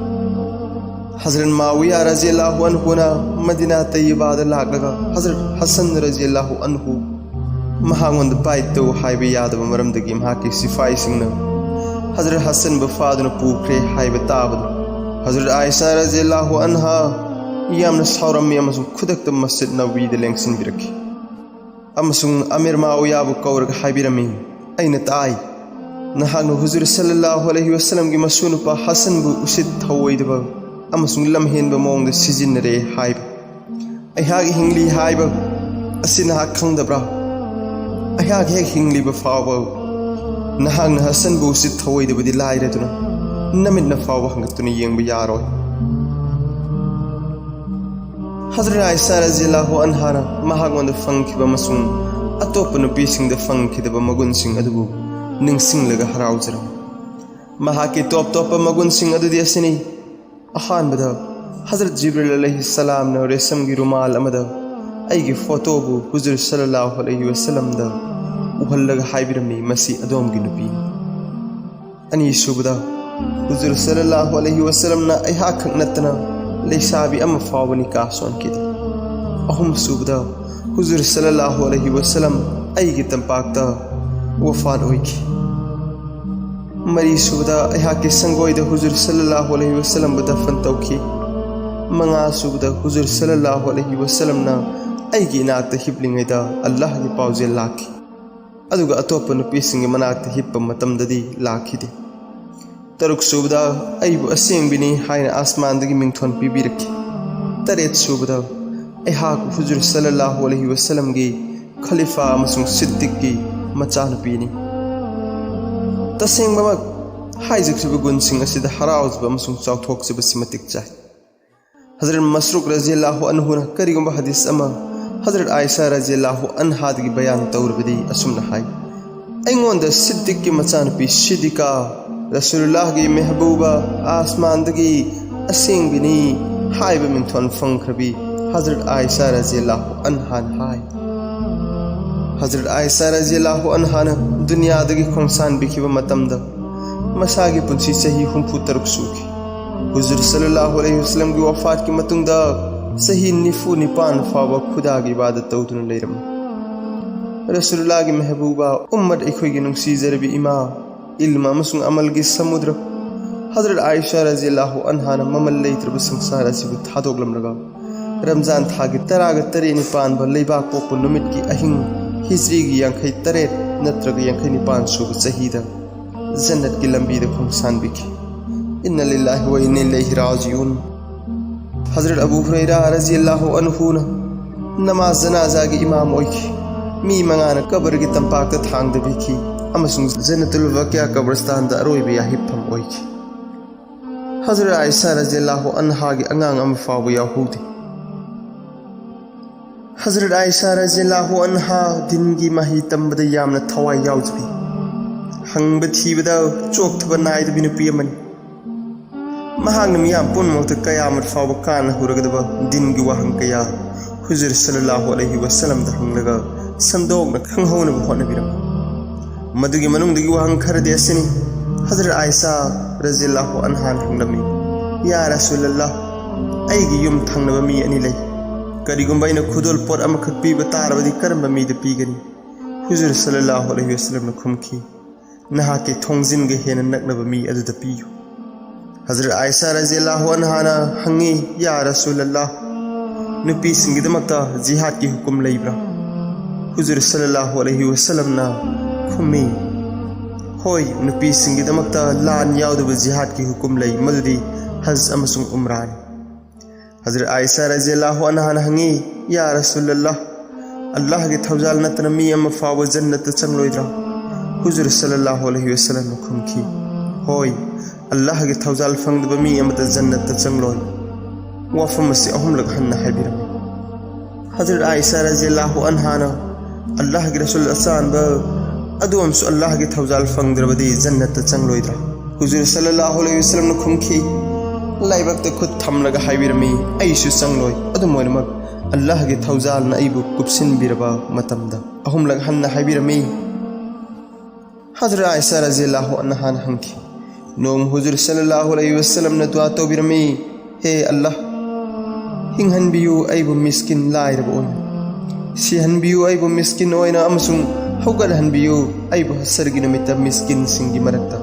ꯍꯖꯔꯠ ꯃꯥꯋꯤꯌꯥ ꯔꯖꯤꯌꯜꯂꯥꯍꯨ ꯑꯟꯍꯨꯅ ꯃꯗꯤꯅꯥ ꯇꯩꯌꯤꯕꯥꯗ ꯂꯥꯛꯂꯒ ꯍꯖꯔꯠ ꯍꯁꯟ ꯔꯖꯤꯌꯜꯂꯥꯍꯨ ꯑꯟꯍꯨ ꯃꯍꯥꯛꯉꯣꯟꯗ ꯕꯥꯏꯠ ꯇꯧ ꯍꯥꯏꯕ ꯌꯥꯗꯕ ꯃꯔꯝꯗꯒꯤ ꯃꯍꯥꯛꯀꯤ ꯁꯤꯐꯥꯏꯁꯤꯡꯅ ꯍꯖꯔꯠ ꯍꯁꯟꯕꯨ ꯐꯥꯗꯨꯅ ꯄꯨꯈ꯭ꯔꯦ ꯍꯥꯏꯕ ꯇꯥꯕꯗ ꯍꯖꯔꯠ ꯑꯥꯏꯁꯥ ꯔꯖꯤꯌꯜꯂꯥꯍꯨ ꯑꯟꯍꯥ ꯌꯥꯝꯅ ꯁꯥꯎꯔꯝꯃꯤ ꯑꯃꯁꯨꯡ ꯈꯨꯗꯛꯇ ꯃꯁꯖꯤꯗ ꯅꯕꯋꯤꯗ ꯂꯦꯡꯁꯤꯟꯕꯤꯔꯛꯈꯤ ꯑꯃꯁꯨꯡ ꯑꯃꯤꯔ ꯃꯥꯋꯤꯌꯥꯕꯨ ꯀꯧꯔꯒ ꯍꯥꯏꯕꯤꯔꯝꯃꯤ, "ꯑꯩꯅ ꯇꯥꯏ, ꯅꯍꯥꯛꯅ ꯍꯨꯖꯨꯔ ꯁꯜꯂꯜꯂꯥꯍꯨ ꯑꯂꯩꯍꯤ ꯋꯁꯜꯂꯝꯒꯤ ꯃꯁꯨꯅꯨꯄꯥ ꯍꯁꯟꯕꯨ ꯎꯁꯤꯠ ꯊꯧꯑꯣꯏꯗꯕ ꯑꯃꯁꯨꯡ ꯂꯝꯍꯦꯟꯕ ꯃꯑꯣꯡꯗ ꯁꯤꯖꯤꯟꯅꯔꯦ ꯍꯥꯏꯕ꯫ ꯑꯩꯍꯥꯛ ꯍꯤꯡꯂꯤ ꯍꯥꯏꯕ ꯑꯁꯤ ꯅꯍꯥꯛ ꯈꯪꯗꯕ꯭ꯔꯥ? ꯑꯩꯍꯥꯛ ꯍꯦꯛ ꯍꯤꯡꯂꯤꯕ ꯐꯥꯎꯕ ꯅꯍꯥꯛꯅ ꯍꯁꯟꯕꯨ ꯎꯁꯤꯠ ꯊꯧꯑꯣꯏꯗꯕꯗꯤ ꯂꯥꯏꯔꯗꯨꯅ ꯅꯃꯤꯠꯅ ꯐꯥꯎꯕ ꯍꯥꯡꯒꯠꯇꯨꯅ ꯌꯦꯡꯕ ꯌꯥꯔꯣꯏ꯫" ꯍꯖꯔꯠ ꯑꯥꯏꯁꯥ ꯔꯖꯤꯌꯜꯂꯥꯍꯨ ꯑꯟꯍꯥꯅ ꯃꯍꯥꯛꯉꯣꯟꯗ ꯐꯪꯈꯤꯕ ꯑꯃꯁꯨꯡ ꯑꯇꯣꯞꯄ ꯅꯨꯄꯤꯁꯤꯡꯗ ꯐꯪꯈꯤꯗꯕ ꯃꯒꯨꯟꯁꯤꯡ ꯑꯗꯨꯕꯨ ꯅꯤꯡꯁꯤꯡꯂꯒ ꯍꯔꯥꯎꯖꯔꯝꯃꯤ꯫ ꯃꯍꯥꯛꯀꯤ ꯇꯣꯞ ꯇꯣꯞꯄ ꯃꯒꯨꯟꯁꯤꯡ ꯑꯗꯨꯗꯤ ꯑꯁꯤꯅꯤ꯫ ꯑꯍꯥꯟꯕꯗ, ꯍꯖꯔꯠ ꯖꯤꯕ꯭ꯔꯤꯜ ꯑꯂꯩꯍꯤ ꯁꯂꯥꯝꯅ ꯔꯦꯁꯝꯒꯤ ꯔꯨꯃꯥꯜ ꯑꯃꯗ ꯑꯩꯒꯤ ꯐꯣꯇꯣꯕꯨ ꯍꯨꯖꯨꯔ ꯁꯜꯂꯜꯂꯥꯍꯨ ꯑꯂꯩꯍꯤ ꯋꯁꯜꯂꯝꯗ ꯎꯍꯜꯂꯒ ꯍꯥꯏꯕꯤꯔꯝꯃꯤ, "ꯃꯁꯤ ꯑꯗꯣꯝꯒꯤ ꯅꯨꯄꯤꯅꯤ"꯫ ꯑꯅꯤꯁꯨꯕꯗ, ꯍꯨꯖꯨꯔ ꯁꯜꯂꯜꯂꯥꯍꯨ ꯑꯂꯩꯍꯤ ꯋꯁꯜꯂꯝꯅ ꯑꯩꯍꯥꯛ ꯈꯛ ꯅꯠꯇꯅ ꯂꯩꯁꯥꯕꯤ ꯑꯃ ꯐꯥꯎꯕ ꯅꯤꯀꯥ ꯁꯣꯟꯈꯤꯗꯦ꯫ ꯑꯍꯨꯝꯁꯨꯕꯗ, ꯍꯨꯖꯨꯔ ꯁꯜꯂꯜꯂꯥꯍꯨ ꯑꯂꯩꯍꯤ ꯋꯁꯜꯂꯝ ꯑꯩꯒꯤ ꯇꯝꯄꯥꯛꯇ ꯋꯐꯥꯠ ꯑꯣꯏꯈꯤ꯫ ꯃꯔꯤꯁꯨꯕꯗ, ꯑꯩꯍꯥꯛꯀꯤ ꯁꯪꯒꯣꯏꯗ ꯍꯨꯖꯨꯔ ꯁꯜꯂꯜꯂꯥꯍꯨ ꯑꯂꯩꯍꯤ ꯋꯁꯜꯂꯝꯕꯨ ꯗꯐꯟ ꯇꯧꯈꯤ꯫ ꯃꯉꯥꯁꯨꯕꯗ, ꯍꯨꯖꯨꯔ ꯁꯜꯂꯜꯂꯥꯍꯨ ꯑꯂꯩꯍꯤ ꯋꯁꯜꯂꯝꯅ ꯑꯩꯒꯤ ꯏꯅꯥꯛꯇ ꯍꯤꯞꯂꯤꯉꯩꯗ ꯑꯜꯂꯥꯍꯒꯤ ꯄꯥꯎꯖꯦꯜ ꯂꯥꯛꯈꯤ꯫ ꯑꯗꯨꯒ ꯑꯇꯣꯞꯄ ꯅꯨꯄꯤꯁꯤꯡꯒꯤ ꯃꯅꯥꯛꯇ ꯍꯤꯞꯄ ꯃꯇꯝꯗꯗꯤ ꯂꯥꯛꯈꯤꯗꯦ꯫ ꯇꯔꯨꯛꯁꯨꯕꯗ, ꯑꯩꯕꯨ ꯑꯁꯦꯡꯕꯤꯅꯤ ꯍꯥꯏꯅ ꯑꯥꯁꯃꯥꯟꯗꯒꯤ ꯃꯤꯡꯊꯣꯟ ꯄꯤꯕꯤꯔꯛꯈꯤ꯫ ꯇꯔꯦꯠꯁꯨꯕꯗ, ꯑꯩꯍꯥꯛ ꯍꯨꯖꯨꯔ ꯁꯜꯂꯜꯂꯥꯍꯨ ꯑꯂꯩꯍꯤ ꯋꯁꯜꯂꯝꯒꯤ ꯈꯂꯤꯐꯥ ꯑꯃꯁꯨꯡ ꯁꯤꯗꯤꯛꯀꯤ ꯃꯆꯥꯅꯨꯄꯤꯅꯤ꯫ ꯇꯁꯦꯡꯕꯃꯛ, ꯍꯥꯏꯖꯈ꯭ꯔꯤꯕ ꯒꯨꯟꯁꯤꯡ ꯑꯁꯤꯗ ꯍꯔꯥꯎꯖꯕ ꯑꯃꯁꯨꯡ ꯆꯥꯎꯊꯣꯛꯆꯕꯁꯤ ꯃꯇꯤꯛ ꯆꯥꯏ꯫ ꯍꯖꯔꯠ ꯃꯁꯔꯨꯛ ꯔꯖꯤꯌꯜꯂꯥꯍꯨ ꯑꯟꯍꯨꯅ ꯀꯔꯤꯒꯨꯝꯕ ꯍꯗꯤꯁ ꯑꯃ ꯍꯖꯔꯠ ꯑꯥꯏꯁꯥ ꯔꯖꯤꯌꯜꯂꯥꯍꯨ ꯑꯟꯍꯥꯗꯒꯤ ꯕꯌꯥꯟ ꯇꯧꯔꯕꯗꯤ ꯑꯁꯨꯝꯅ ꯍꯥꯏ, "ꯑꯩꯉꯣꯟꯗ ꯁꯤꯗꯤꯛꯀꯤ ꯃꯆꯥꯅꯨꯄꯤ ꯁꯤꯗꯤꯀꯥ, ꯔꯁꯨꯂꯨꯜꯂꯥꯍꯒꯤ ꯃꯦꯍꯕꯨꯕꯥ, ꯑꯥꯁꯃꯥꯟꯗꯒꯤ ꯑꯁꯦꯡꯕꯤꯅꯤ" ꯍꯥꯏꯕ ꯃꯤꯡꯊꯣꯜ ꯐꯪꯈ꯭ꯔꯕꯤ ꯍꯖꯔꯠ ꯑꯥꯏꯁꯥ ꯔꯖꯤꯌꯜꯂꯥꯍꯨ ꯑꯟꯍꯥꯅ ꯍꯥꯏ꯫ ꯍꯖꯔꯠ ꯑꯥꯏꯁꯥ ꯔꯖꯤꯌꯜꯂꯥꯍꯨ ꯑꯟꯍꯥꯅ ꯗꯨꯅꯤꯌꯥꯗꯒꯤ ꯈꯣꯡꯁꯥꯟꯕꯤꯈꯤꯕ ꯃꯇꯝꯗ ꯃꯁꯥꯒꯤ ꯄꯨꯟꯁꯤ ꯆꯍꯤ ꯍꯨꯝꯐꯨ ꯇꯔꯨꯛ ꯁꯨꯈꯤ꯫ ꯍꯨꯖꯨꯔ ꯁꯜꯂꯜꯂꯥꯍꯨ ꯑꯂꯩꯍꯤ ꯋꯁꯜꯂꯝꯒꯤ ꯋꯐꯥꯠꯀꯤ ꯃꯇꯨꯡꯗ ꯆꯍꯤ ꯅꯤꯐꯨ ꯅꯤꯄꯥꯟ ꯐꯥꯎꯕ ꯈꯨꯗꯥꯒꯤ ꯏꯕꯥꯗꯠ ꯇꯧꯗꯨꯅ ꯂꯩꯔꯝꯃꯤ꯫ ꯔꯁꯨꯂꯨꯜꯂꯥꯍꯒꯤ ꯃꯦꯍꯕꯨꯕꯥ, ꯎꯝꯃꯠ, ꯑꯩꯈꯣꯏꯒꯤ ꯅꯨꯡꯁꯤꯖꯔꯕꯤ ꯏꯃꯥ, ꯏꯜꯃ ꯑꯃꯁꯨꯡ ꯑꯃꯜꯒꯤ ꯁꯃꯨꯗ꯭ꯔ ꯍꯖꯔꯠ ꯑꯥꯏꯁꯥ ꯔꯖꯤꯌꯜꯂꯥꯍꯨ ꯑꯟꯍꯥꯅ ꯃꯃꯜ ꯂꯩꯇ꯭ꯔꯕ ꯁꯪꯁꯥꯔ ꯑꯁꯤꯕꯨ ꯊꯥꯗꯣꯛꯂꯝꯂꯒ, ꯔꯝꯖꯥꯟ ꯊꯥꯒꯤ ꯇꯔꯥꯒ ꯇꯔꯦꯠꯅꯤ ꯄꯥꯟꯕ ꯂꯩꯕꯥꯛ ꯄꯣꯛꯄ ꯅꯨꯃꯤꯠꯀꯤ ꯑꯍꯤꯡ, ꯍꯤꯖ꯭ꯔꯤꯒꯤ ꯌꯥꯡꯈꯩ ꯇꯔꯦꯠ ꯅꯠꯇ꯭ꯔꯒ ꯌꯥꯡꯈꯩ ꯅꯤꯄꯥꯟ ꯁꯨꯕ ꯆꯍꯤꯗ ꯖꯟꯅꯠꯀꯤ ꯂꯝꯕꯤꯗ ꯈꯣꯡꯁꯥꯟꯕꯤꯈꯤ꯫ ꯏꯟꯅ ꯂꯤꯜꯂꯥꯍꯤ ꯋ ꯏꯟꯅ ꯏꯂꯩꯍꯤ ꯔꯥꯖꯤꯎꯟ꯫ ꯍꯖꯔꯠ ꯑꯕꯨ ꯍꯨꯔꯩꯔꯥ ꯔꯖꯤꯌꯜꯂꯥꯍꯨ ꯑꯟꯍꯨꯅ ꯅꯃꯥꯖ ꯖꯅꯥꯖꯥꯒꯤ ꯏꯃꯥꯝ ꯑꯣꯏꯈꯤ꯫ ꯃꯤ ꯃꯉꯥꯅ ꯀꯕꯔꯒꯤ ꯇꯝꯄꯥꯛꯇ ꯊꯥꯡꯗꯕꯤꯈꯤ ꯑꯃꯁꯨꯡ ꯖꯟꯅꯇꯨꯜ ꯕꯀꯤꯌꯥ ꯀꯕꯔꯁꯇꯥꯟꯗ ꯑꯔꯣꯏꯕ ꯌꯥꯍꯤꯞꯐꯝ ꯑꯣꯏꯈꯤ꯫ ꯍꯖꯔꯠ ꯑꯥꯏꯁꯥ ꯔꯖꯤꯌꯜꯂꯥꯍꯨ ꯑꯟꯍꯥꯒꯤ ꯑꯉꯥꯡ ꯑꯃ ꯐꯥꯎꯕ ꯌꯥꯎꯍꯧꯗꯦ꯫ ꯍꯖꯔꯠ ꯑꯥꯏꯁꯥ ꯔꯖꯤꯌꯜꯂꯥꯍꯨ ꯑꯟꯍꯥ ꯗꯤꯟꯒꯤ ꯃꯍꯩ ꯇꯝꯕꯗ ꯌꯥꯝꯅ ꯊꯋꯥꯏ ꯌꯥꯎꯖꯕꯤ꯫ ꯍꯪꯕ ꯊꯤꯕꯗ ꯆꯣꯛꯊꯕ ꯅꯥꯏꯗꯕꯤ ꯅꯨꯄꯤ ꯑꯃꯅꯤ꯫ ꯃꯍꯥꯛꯅ ꯃꯤꯌꯥꯝ ꯄꯨꯝꯅꯃꯛꯇ ꯀꯌꯥꯃꯠ ꯐꯥꯎꯕ ꯀꯥꯟꯅꯍꯧꯔꯒꯗꯕ ꯗꯤꯟꯒꯤ ꯋꯥꯍꯪ ꯀꯌꯥ ꯍꯨꯖꯨꯔ ꯁꯜꯂꯜꯂꯥꯍꯨ ꯑꯂꯩꯍꯤ ꯋꯁꯜꯂꯝꯗ ꯍꯪꯂꯒ ꯁꯟꯗꯣꯛꯅ ꯈꯪꯍꯧꯅꯕ ꯍꯣꯠꯅꯕꯤꯔꯝꯃꯤ꯫ ꯃꯗꯨꯒꯤ ꯃꯅꯨꯡꯗꯒꯤ ꯋꯥꯍꯪ ꯈꯔꯗꯤ ꯑꯁꯤꯅꯤ꯫ ꯍꯖꯔꯠ ꯑꯥꯏꯁꯥ ꯔꯖꯤꯌꯜꯂꯥꯍꯨ ꯑꯟꯍꯥꯅ ꯍꯪꯂꯝꯃꯤ, "ꯌꯥ ꯔꯁꯨꯂꯜꯂꯥꯍ, ꯑꯩꯒꯤ ꯌꯨꯝ ꯊꯪꯅꯕ ꯃꯤ ꯑꯅꯤ ꯂꯩ꯫ ꯀꯔꯤꯒꯨꯝꯕ ꯑꯩꯅ ꯈꯨꯗꯣꯜ ꯄꯣꯠ ꯑꯃꯈꯛ ꯄꯤꯕ ꯇꯥꯔꯕꯗꯤ ꯀꯔꯝꯕ ꯃꯤꯗ ꯄꯤꯒꯅꯤ?" ꯍꯨꯖꯨꯔ ꯁꯜꯂꯜꯂꯥꯍꯨ ꯑꯂꯩꯍꯤ ꯋꯁꯜꯂꯝꯅ ꯈꯨꯝꯈꯤ, "ꯅꯍꯥꯛꯀꯤ ꯊꯣꯡꯖꯤꯟꯒ ꯍꯦꯟꯅ ꯅꯛꯅꯕ ꯃꯤ ꯑꯗꯨꯗ ꯄꯤꯌꯨ꯫" ꯍꯖꯔꯠ ꯑꯥꯏꯁꯥ ꯔꯖꯤꯌꯜꯂꯥꯍꯨ ꯑꯟꯍꯥꯅ ꯍꯪꯉꯤ, "ꯌꯥ ꯔꯁꯨꯂꯜꯂꯥꯍ, ꯅꯨꯄꯤꯁꯤꯡꯒꯤꯗꯃꯛꯇ ꯖꯤꯍꯥꯗꯀꯤ ꯍꯨꯀꯨꯝ ꯂꯩꯕ꯭ꯔꯥ?" ꯍꯨꯖꯨꯔ ꯁꯜꯂꯜꯂꯥꯍꯨ ꯑꯂꯩꯍꯤ ꯋꯁꯜꯂꯝꯅ ꯈꯨꯝꯃꯤ, "ꯍꯣꯏ, ꯅꯨꯄꯤꯁꯤꯡꯒꯤꯗꯃꯛꯇ ꯂꯥꯟ ꯌꯥꯎꯗꯕ ꯖꯤꯍꯥꯗꯀꯤ ꯍꯨꯀꯨꯝ ꯂꯩ, ꯃꯗꯨꯗꯤ ꯍꯖ ꯑꯃꯁꯨꯡ ꯎꯝꯔꯥꯅꯤ꯫" ꯍꯖꯔꯠ ꯑꯥꯏꯁꯥ ꯔꯖꯤꯌꯜꯂꯥꯍꯨ ꯑꯟꯍꯥꯅ ꯍꯪꯉꯤ, "ꯌꯥ ꯔꯁꯨꯂꯜꯂꯥꯍ, ꯑꯜꯂꯥꯍꯒꯤ ꯊꯧꯖꯥꯜ ꯅꯠꯇꯅ ꯃꯤ ꯑꯃ ꯐꯥꯎꯕ ꯖꯟꯅꯠꯇ ꯆꯪꯂꯣꯏꯗ꯭ꯔꯥ?" ꯍꯨꯖꯨꯔ ꯁꯜꯂꯜꯂꯥꯍꯨ ꯑꯂꯩꯍꯤ ꯋꯁꯜꯂꯝꯅ ꯈꯨꯝꯈꯤ, "ꯍꯣꯏ, ꯑꯜꯂꯥꯍꯒꯤ ꯊꯧꯖꯥꯜ ꯐꯪꯗꯕ ꯃꯤ ꯑꯃꯠꯇ ꯖꯟꯅꯠꯇ ꯆꯪꯂꯣꯏ꯫" ꯋꯥꯐꯝ ꯑꯁꯤ ꯑꯍꯨꯝꯂꯛ ꯍꯟꯅ ꯍꯥꯏꯕꯤꯔꯝꯃꯤ꯫ ꯍꯖꯔꯠ ꯑꯥꯏꯁꯥ ꯔꯖꯤꯌꯜꯂꯥꯍꯨ ꯑꯟꯍꯥꯅ, "ꯑꯜꯂꯥꯍꯒꯤ ꯔꯁꯨꯜ ꯑꯆꯥꯟꯕ, ꯑꯗꯣꯝꯁꯨ ꯑꯜꯂꯥꯍꯒꯤ ꯊꯧꯖꯥꯜ ꯐꯪꯗ꯭ꯔꯕꯗꯤ ꯖꯟꯅꯠꯇ ꯆꯪꯂꯣꯏꯗ꯭ꯔꯥ?" ꯍꯨꯖꯨꯔ ꯁꯜꯂꯜꯂꯥꯍꯨ ꯑꯂꯩꯍꯤ ꯋꯁꯜꯂꯝꯅ ꯈꯨꯝꯈꯤ, "ꯂꯥꯏꯕꯛꯇ ꯈꯨꯠ ꯊꯝꯂꯒ ꯍꯥꯏꯕꯤꯔꯝꯃꯤ, ꯑꯩꯁꯨ ꯆꯪꯂꯣꯏ꯫ ꯑꯗꯨꯝ ꯑꯣꯏꯅꯃꯛ, ꯑꯜꯂꯥꯍꯒꯤ ꯊꯧꯖꯥꯜꯅ ꯑꯩꯕꯨ ꯀꯨꯞꯁꯤꯟꯕꯤꯔꯕ ꯃꯇꯝꯗ꯫" ꯑꯍꯨꯝꯂꯛ ꯍꯟꯅ ꯍꯥꯏꯕꯤꯔꯝꯃꯤ꯫ ꯍꯖꯔꯠ ꯑꯥꯏꯁꯥ ꯔꯖꯤꯌꯜꯂꯥꯍꯨ ꯑꯟꯍꯥꯅ ꯍꯪꯈꯤ, ꯅꯣꯡꯃ ꯍꯨꯖꯨꯔ ꯁꯜꯂꯜꯂꯥꯍꯨ ꯑꯂꯩꯍꯤ ꯋꯁꯜꯂꯝꯅ ꯗꯨꯋꯥ ꯇꯧꯕꯤꯔꯝꯃꯤ, "ꯍꯦ ꯑꯜꯂꯥꯍ, ꯍꯤꯡꯍꯟꯕꯤꯌꯨ ꯑꯩꯕꯨ ꯃꯤꯁꯀꯤꯟ ꯂꯥꯏꯔꯕ ꯑꯣꯏꯅ, ꯁꯤꯍꯟꯕꯤꯌꯨ ꯑꯩꯕꯨ ꯃꯤꯁꯀꯤꯟ ꯑꯣꯏꯅ, ꯑꯃꯁꯨꯡ ꯍꯧꯒꯠꯍꯟꯕꯤꯌꯨ ꯑꯩꯕꯨ ꯍꯁꯔꯒꯤ ꯅꯨꯃꯤꯠꯇ ꯃꯤꯁꯀꯤꯟꯁꯤꯡꯒꯤ ꯃꯔꯛꯇ꯫"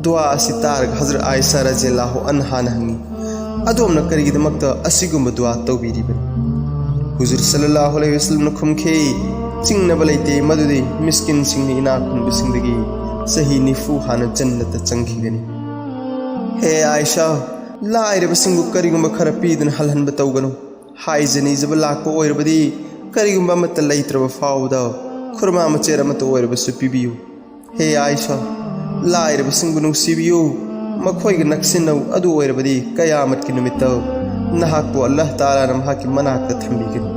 ꯗꯨꯋꯥ ꯑꯁꯤ ꯇꯥꯔꯒ ꯍꯖꯔꯠ ꯑꯥꯏꯁꯥ ꯔꯖꯤꯌꯜꯂꯥꯍꯨ ꯑꯟꯍꯥꯅ ꯍꯪꯉꯤ, "ꯑꯗꯣꯝꯅ ꯀꯔꯤꯒꯤꯗꯃꯛꯇ ꯑꯁꯤꯒꯨꯝꯕ ꯗꯨꯋꯥ ꯇꯧꯕꯤꯔꯤꯕꯅꯣ?" ꯍꯨꯖꯨꯔ ꯁꯜꯂꯜꯂꯥꯍꯨ ꯑꯂꯩꯍꯤ ꯋꯁꯜꯂꯝꯅ ꯈꯨꯝꯈꯤ, "ꯆꯤꯡꯅꯕ ꯂꯩꯇꯦ ꯃꯗꯨꯗꯤ ꯃꯤꯁꯀꯤꯟꯁꯤꯡꯅ ꯏꯅꯥꯛ ꯈꯨꯟꯕꯁꯤꯡꯗꯒꯤ ꯆꯍꯤ ꯅꯤꯐꯨ ꯍꯥꯟꯅ ꯖꯟꯅꯠꯇ ꯆꯪꯈꯤꯒꯅꯤ꯫" ꯍꯦ ꯑꯥꯏꯁꯥ, ꯂꯥꯏꯔꯕꯁꯤꯡꯕꯨ ꯀꯔꯤꯒꯨꯝꯕ ꯈꯔ ꯄꯤꯗꯨꯅ ꯍꯜꯍꯟꯕ ꯇꯧꯒꯅꯨ꯫ ꯍꯥꯏꯖ ꯅꯤꯖꯕ ꯂꯥꯛꯄ ꯑꯣꯏꯔꯕꯗꯤ ꯀꯔꯤꯒꯨꯝꯕ ꯑꯃꯠꯇ ꯂꯩꯇ꯭ꯔꯕ ꯐꯥꯎꯕꯗ ꯈꯨꯔꯃꯥ ꯃꯆꯦꯠ ꯑꯃꯠꯇ ꯑꯣꯏꯔꯕꯁꯨ ꯄꯤꯕꯤꯌꯨ꯫ ꯍꯦ ꯑꯥꯏꯁꯥ, ꯂꯥꯏꯔꯕꯁꯤꯡꯕꯨ ꯅꯨꯡꯁꯤꯕꯤꯌꯨ, ꯃꯈꯣꯏꯒ ꯅꯛꯁꯤꯟꯅꯧ, ꯑꯗꯨ ꯑꯣꯏꯔꯕꯗꯤ ꯀꯌꯥꯃꯠꯀꯤ ꯅꯨꯃꯤꯠꯇ ꯅꯍꯥꯛꯄꯨ ꯑꯜꯂꯥꯍ ꯇꯥꯂꯥꯅ ꯃꯍꯥꯛꯀꯤ ꯃꯅꯥꯛꯇ ꯊꯝꯕꯤꯒꯅꯤ꯫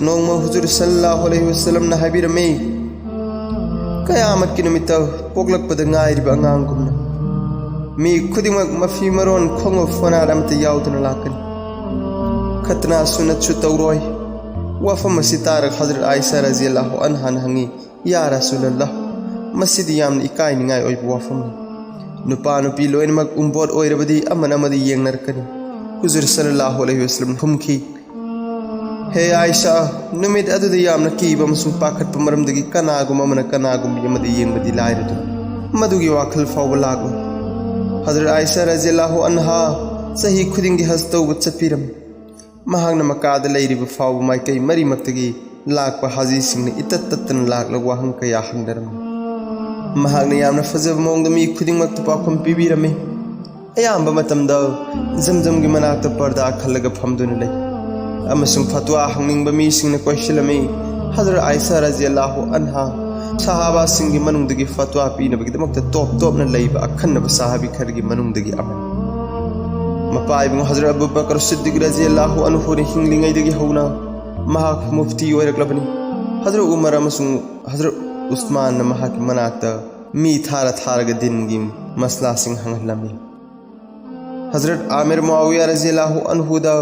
ꯅꯣꯡꯃ ꯍꯨꯖꯨꯔ ꯁꯜꯂꯜꯂꯥꯍꯨ ꯑꯂꯩꯍꯤ ꯋꯁꯜꯂꯝꯅ ꯍꯥꯏꯕꯤꯔꯝꯃꯤ, ꯀꯌꯥꯃꯠꯀꯤ ꯅꯨꯃꯤꯠꯇ ꯄꯣꯛꯂꯛꯄꯗ ꯉꯥꯏꯔꯤꯕ ꯑꯉꯥꯡꯒꯨꯝꯅ ꯃꯤ ꯈꯨꯗꯤꯡꯃꯛ ꯃꯐꯤ ꯃꯔꯣꯟ, ꯈꯣꯡꯎꯞ, ꯐꯣꯅꯥꯠ ꯑꯃꯠꯇ ꯌꯥꯎꯗꯅ ꯂꯥꯛꯀꯅꯤ꯫ ꯈꯠꯅꯥ ꯁꯨꯅꯠꯁꯨ ꯇꯧꯔꯣꯏ꯫ ꯋꯥꯐꯝ ꯑꯁꯤ ꯇꯥꯔꯒ ꯍꯖꯔꯠ ꯑꯥꯏꯁꯥ ꯔꯖꯤꯌꯜꯂꯥꯍꯨ ꯑꯟꯍꯥꯅ ꯍꯪꯉꯤ, "ꯌꯥ ꯔꯁꯨꯂꯜꯂꯥꯍ, ꯃꯁꯤꯗꯤ ꯌꯥꯝꯅ ꯏꯀꯥꯏꯅꯤꯡꯉꯥꯏ ꯑꯣꯏꯕ ꯋꯥꯐꯝꯅꯤ꯫ ꯅꯨꯄꯥ ꯅꯨꯄꯤ ꯂꯣꯏꯅꯃꯛ ꯎꯝꯕꯣꯠ ꯑꯣꯏꯔꯕꯗꯤ ꯑꯃꯅ ꯑꯃꯗ ꯌꯦꯡꯅꯔꯛꯀꯅꯤ꯫" ꯍꯨꯖꯨꯔ ꯁꯜꯂꯜꯂꯥꯍꯨ ꯑꯂꯩꯍꯤ ꯋꯁꯜꯂꯝ ꯈꯨꯝꯈꯤ, "ꯍꯦ ꯑꯥꯏꯁꯥ, ꯅꯨꯃꯤꯠ ꯑꯗꯨꯗ ꯌꯥꯝꯅ ꯀꯤꯕ ꯑꯃꯁꯨꯡ ꯄꯥꯈꯠꯄ ꯃꯔꯝꯗꯒꯤ ꯀꯅꯥꯒꯨꯝꯕ ꯑꯃꯅ ꯀꯅꯥꯒꯨꯝꯕꯤ ꯑꯃꯗ ꯌꯦꯡꯕꯗꯤ ꯂꯥꯏꯔꯗꯨꯅ ꯃꯗꯨꯒꯤ ꯋꯥꯈꯜ ꯐꯥꯎꯕ ꯂꯥꯛꯂꯣꯏ꯫" ꯍꯖꯔꯠ ꯑꯥꯏꯁꯥ ꯔꯖꯤꯌꯜꯂꯥꯍꯨ ꯑꯟꯍꯥ ꯆꯍꯤ ꯈꯨꯗꯤꯡꯒꯤ ꯍꯖ ꯇꯧꯕ ꯆꯠꯄꯤꯔꯝꯃꯤ꯫ ꯃꯍꯥꯛꯅ ꯃꯀꯥꯗ ꯂꯩꯔꯤꯕ ꯐꯥꯎꯕ ꯃꯥꯏꯀꯩ ꯃꯔꯤꯃꯛꯇꯒꯤ ꯂꯥꯛꯄ ꯍꯥꯖꯤꯁꯤꯡꯅ ꯏꯇꯠ ꯇꯠꯇꯅ ꯂꯥꯛꯂꯒ ꯋꯥꯍꯪ ꯀꯌꯥ ꯍꯪꯅꯔꯝꯃꯤ꯫ ꯃꯍꯥꯛꯅ ꯌꯥꯝꯅ ꯐꯖꯕ ꯃꯑꯣꯡꯗ ꯃꯤ ꯈꯨꯗꯤꯡꯃꯛꯇ ꯄꯥꯎꯈꯨꯝ ꯄꯤꯕꯤꯔꯝꯃꯤ꯫ ꯑꯌꯥꯝꯕ ꯃꯇꯝꯗ ꯖꯝꯖꯝꯒꯤ ꯃꯅꯥꯛꯇ ꯄꯔꯗꯥ ꯈꯜꯂꯒ ꯐꯝꯗꯨꯅ ꯂꯩ ꯑꯃꯁꯨꯡ ꯐꯠꯋꯥ ꯍꯪꯅꯤꯡꯕ ꯃꯤꯁꯤꯡꯅ ꯀꯣꯏꯁꯤꯜꯂꯝꯃꯤ꯫ ꯍꯖꯔꯠ ꯑꯥꯏꯁꯥ ꯔꯖꯤꯌꯜꯂꯥꯍꯨ ꯑꯟꯍꯥ ꯁꯍꯥꯕꯥꯁꯤꯡꯒꯤ ꯃꯅꯨꯡꯗꯒꯤ ꯐꯠꯋꯥ ꯄꯤꯅꯕꯒꯤꯗꯃꯛꯇ ꯇꯣꯞ ꯇꯣꯞꯅ ꯂꯩꯕ ꯑꯈꯟꯅꯕ ꯁꯍꯥꯕꯤ ꯈꯔꯒꯤ ꯃꯅꯨꯡꯗꯒꯤ ꯑꯃꯅꯤ꯫ ꯃꯄꯥ ꯏꯕꯨꯡ ꯍꯖꯔꯠ ꯑꯕꯨ ꯕꯀꯔ ꯁꯤꯗꯤꯛ ꯔꯖꯤꯌꯜꯂꯥꯍꯨ ꯑꯟꯍꯨꯅ ꯍꯤꯡꯂꯤꯉꯩꯗꯒꯤ ꯍꯧꯅ ꯃꯍꯥꯛ ꯃꯨꯐꯇꯤ ꯑꯣꯏꯔꯛꯂꯕꯅꯤ꯫ ꯍꯖꯔꯠ ꯎꯃꯔ ꯑꯃꯁꯨꯡ ꯍꯖꯔꯠ ꯎꯁꯃꯥꯟꯅ ꯃꯍꯥꯛꯀꯤ ꯃꯅꯥꯛꯇ ꯃꯤ ꯊꯥꯔ ꯊꯥꯔꯒ ꯗꯤꯟꯒꯤ ꯃꯁꯂꯥꯁꯤꯡ ꯍꯪꯍꯜꯂꯝꯃꯤ꯫ ꯍꯖꯔꯠ ꯑꯥꯃꯤꯔ ꯃꯨꯑꯥꯋꯤꯌꯥ ꯔꯖꯤꯌꯜꯂꯥꯍꯨ ꯑꯟꯍꯨꯗ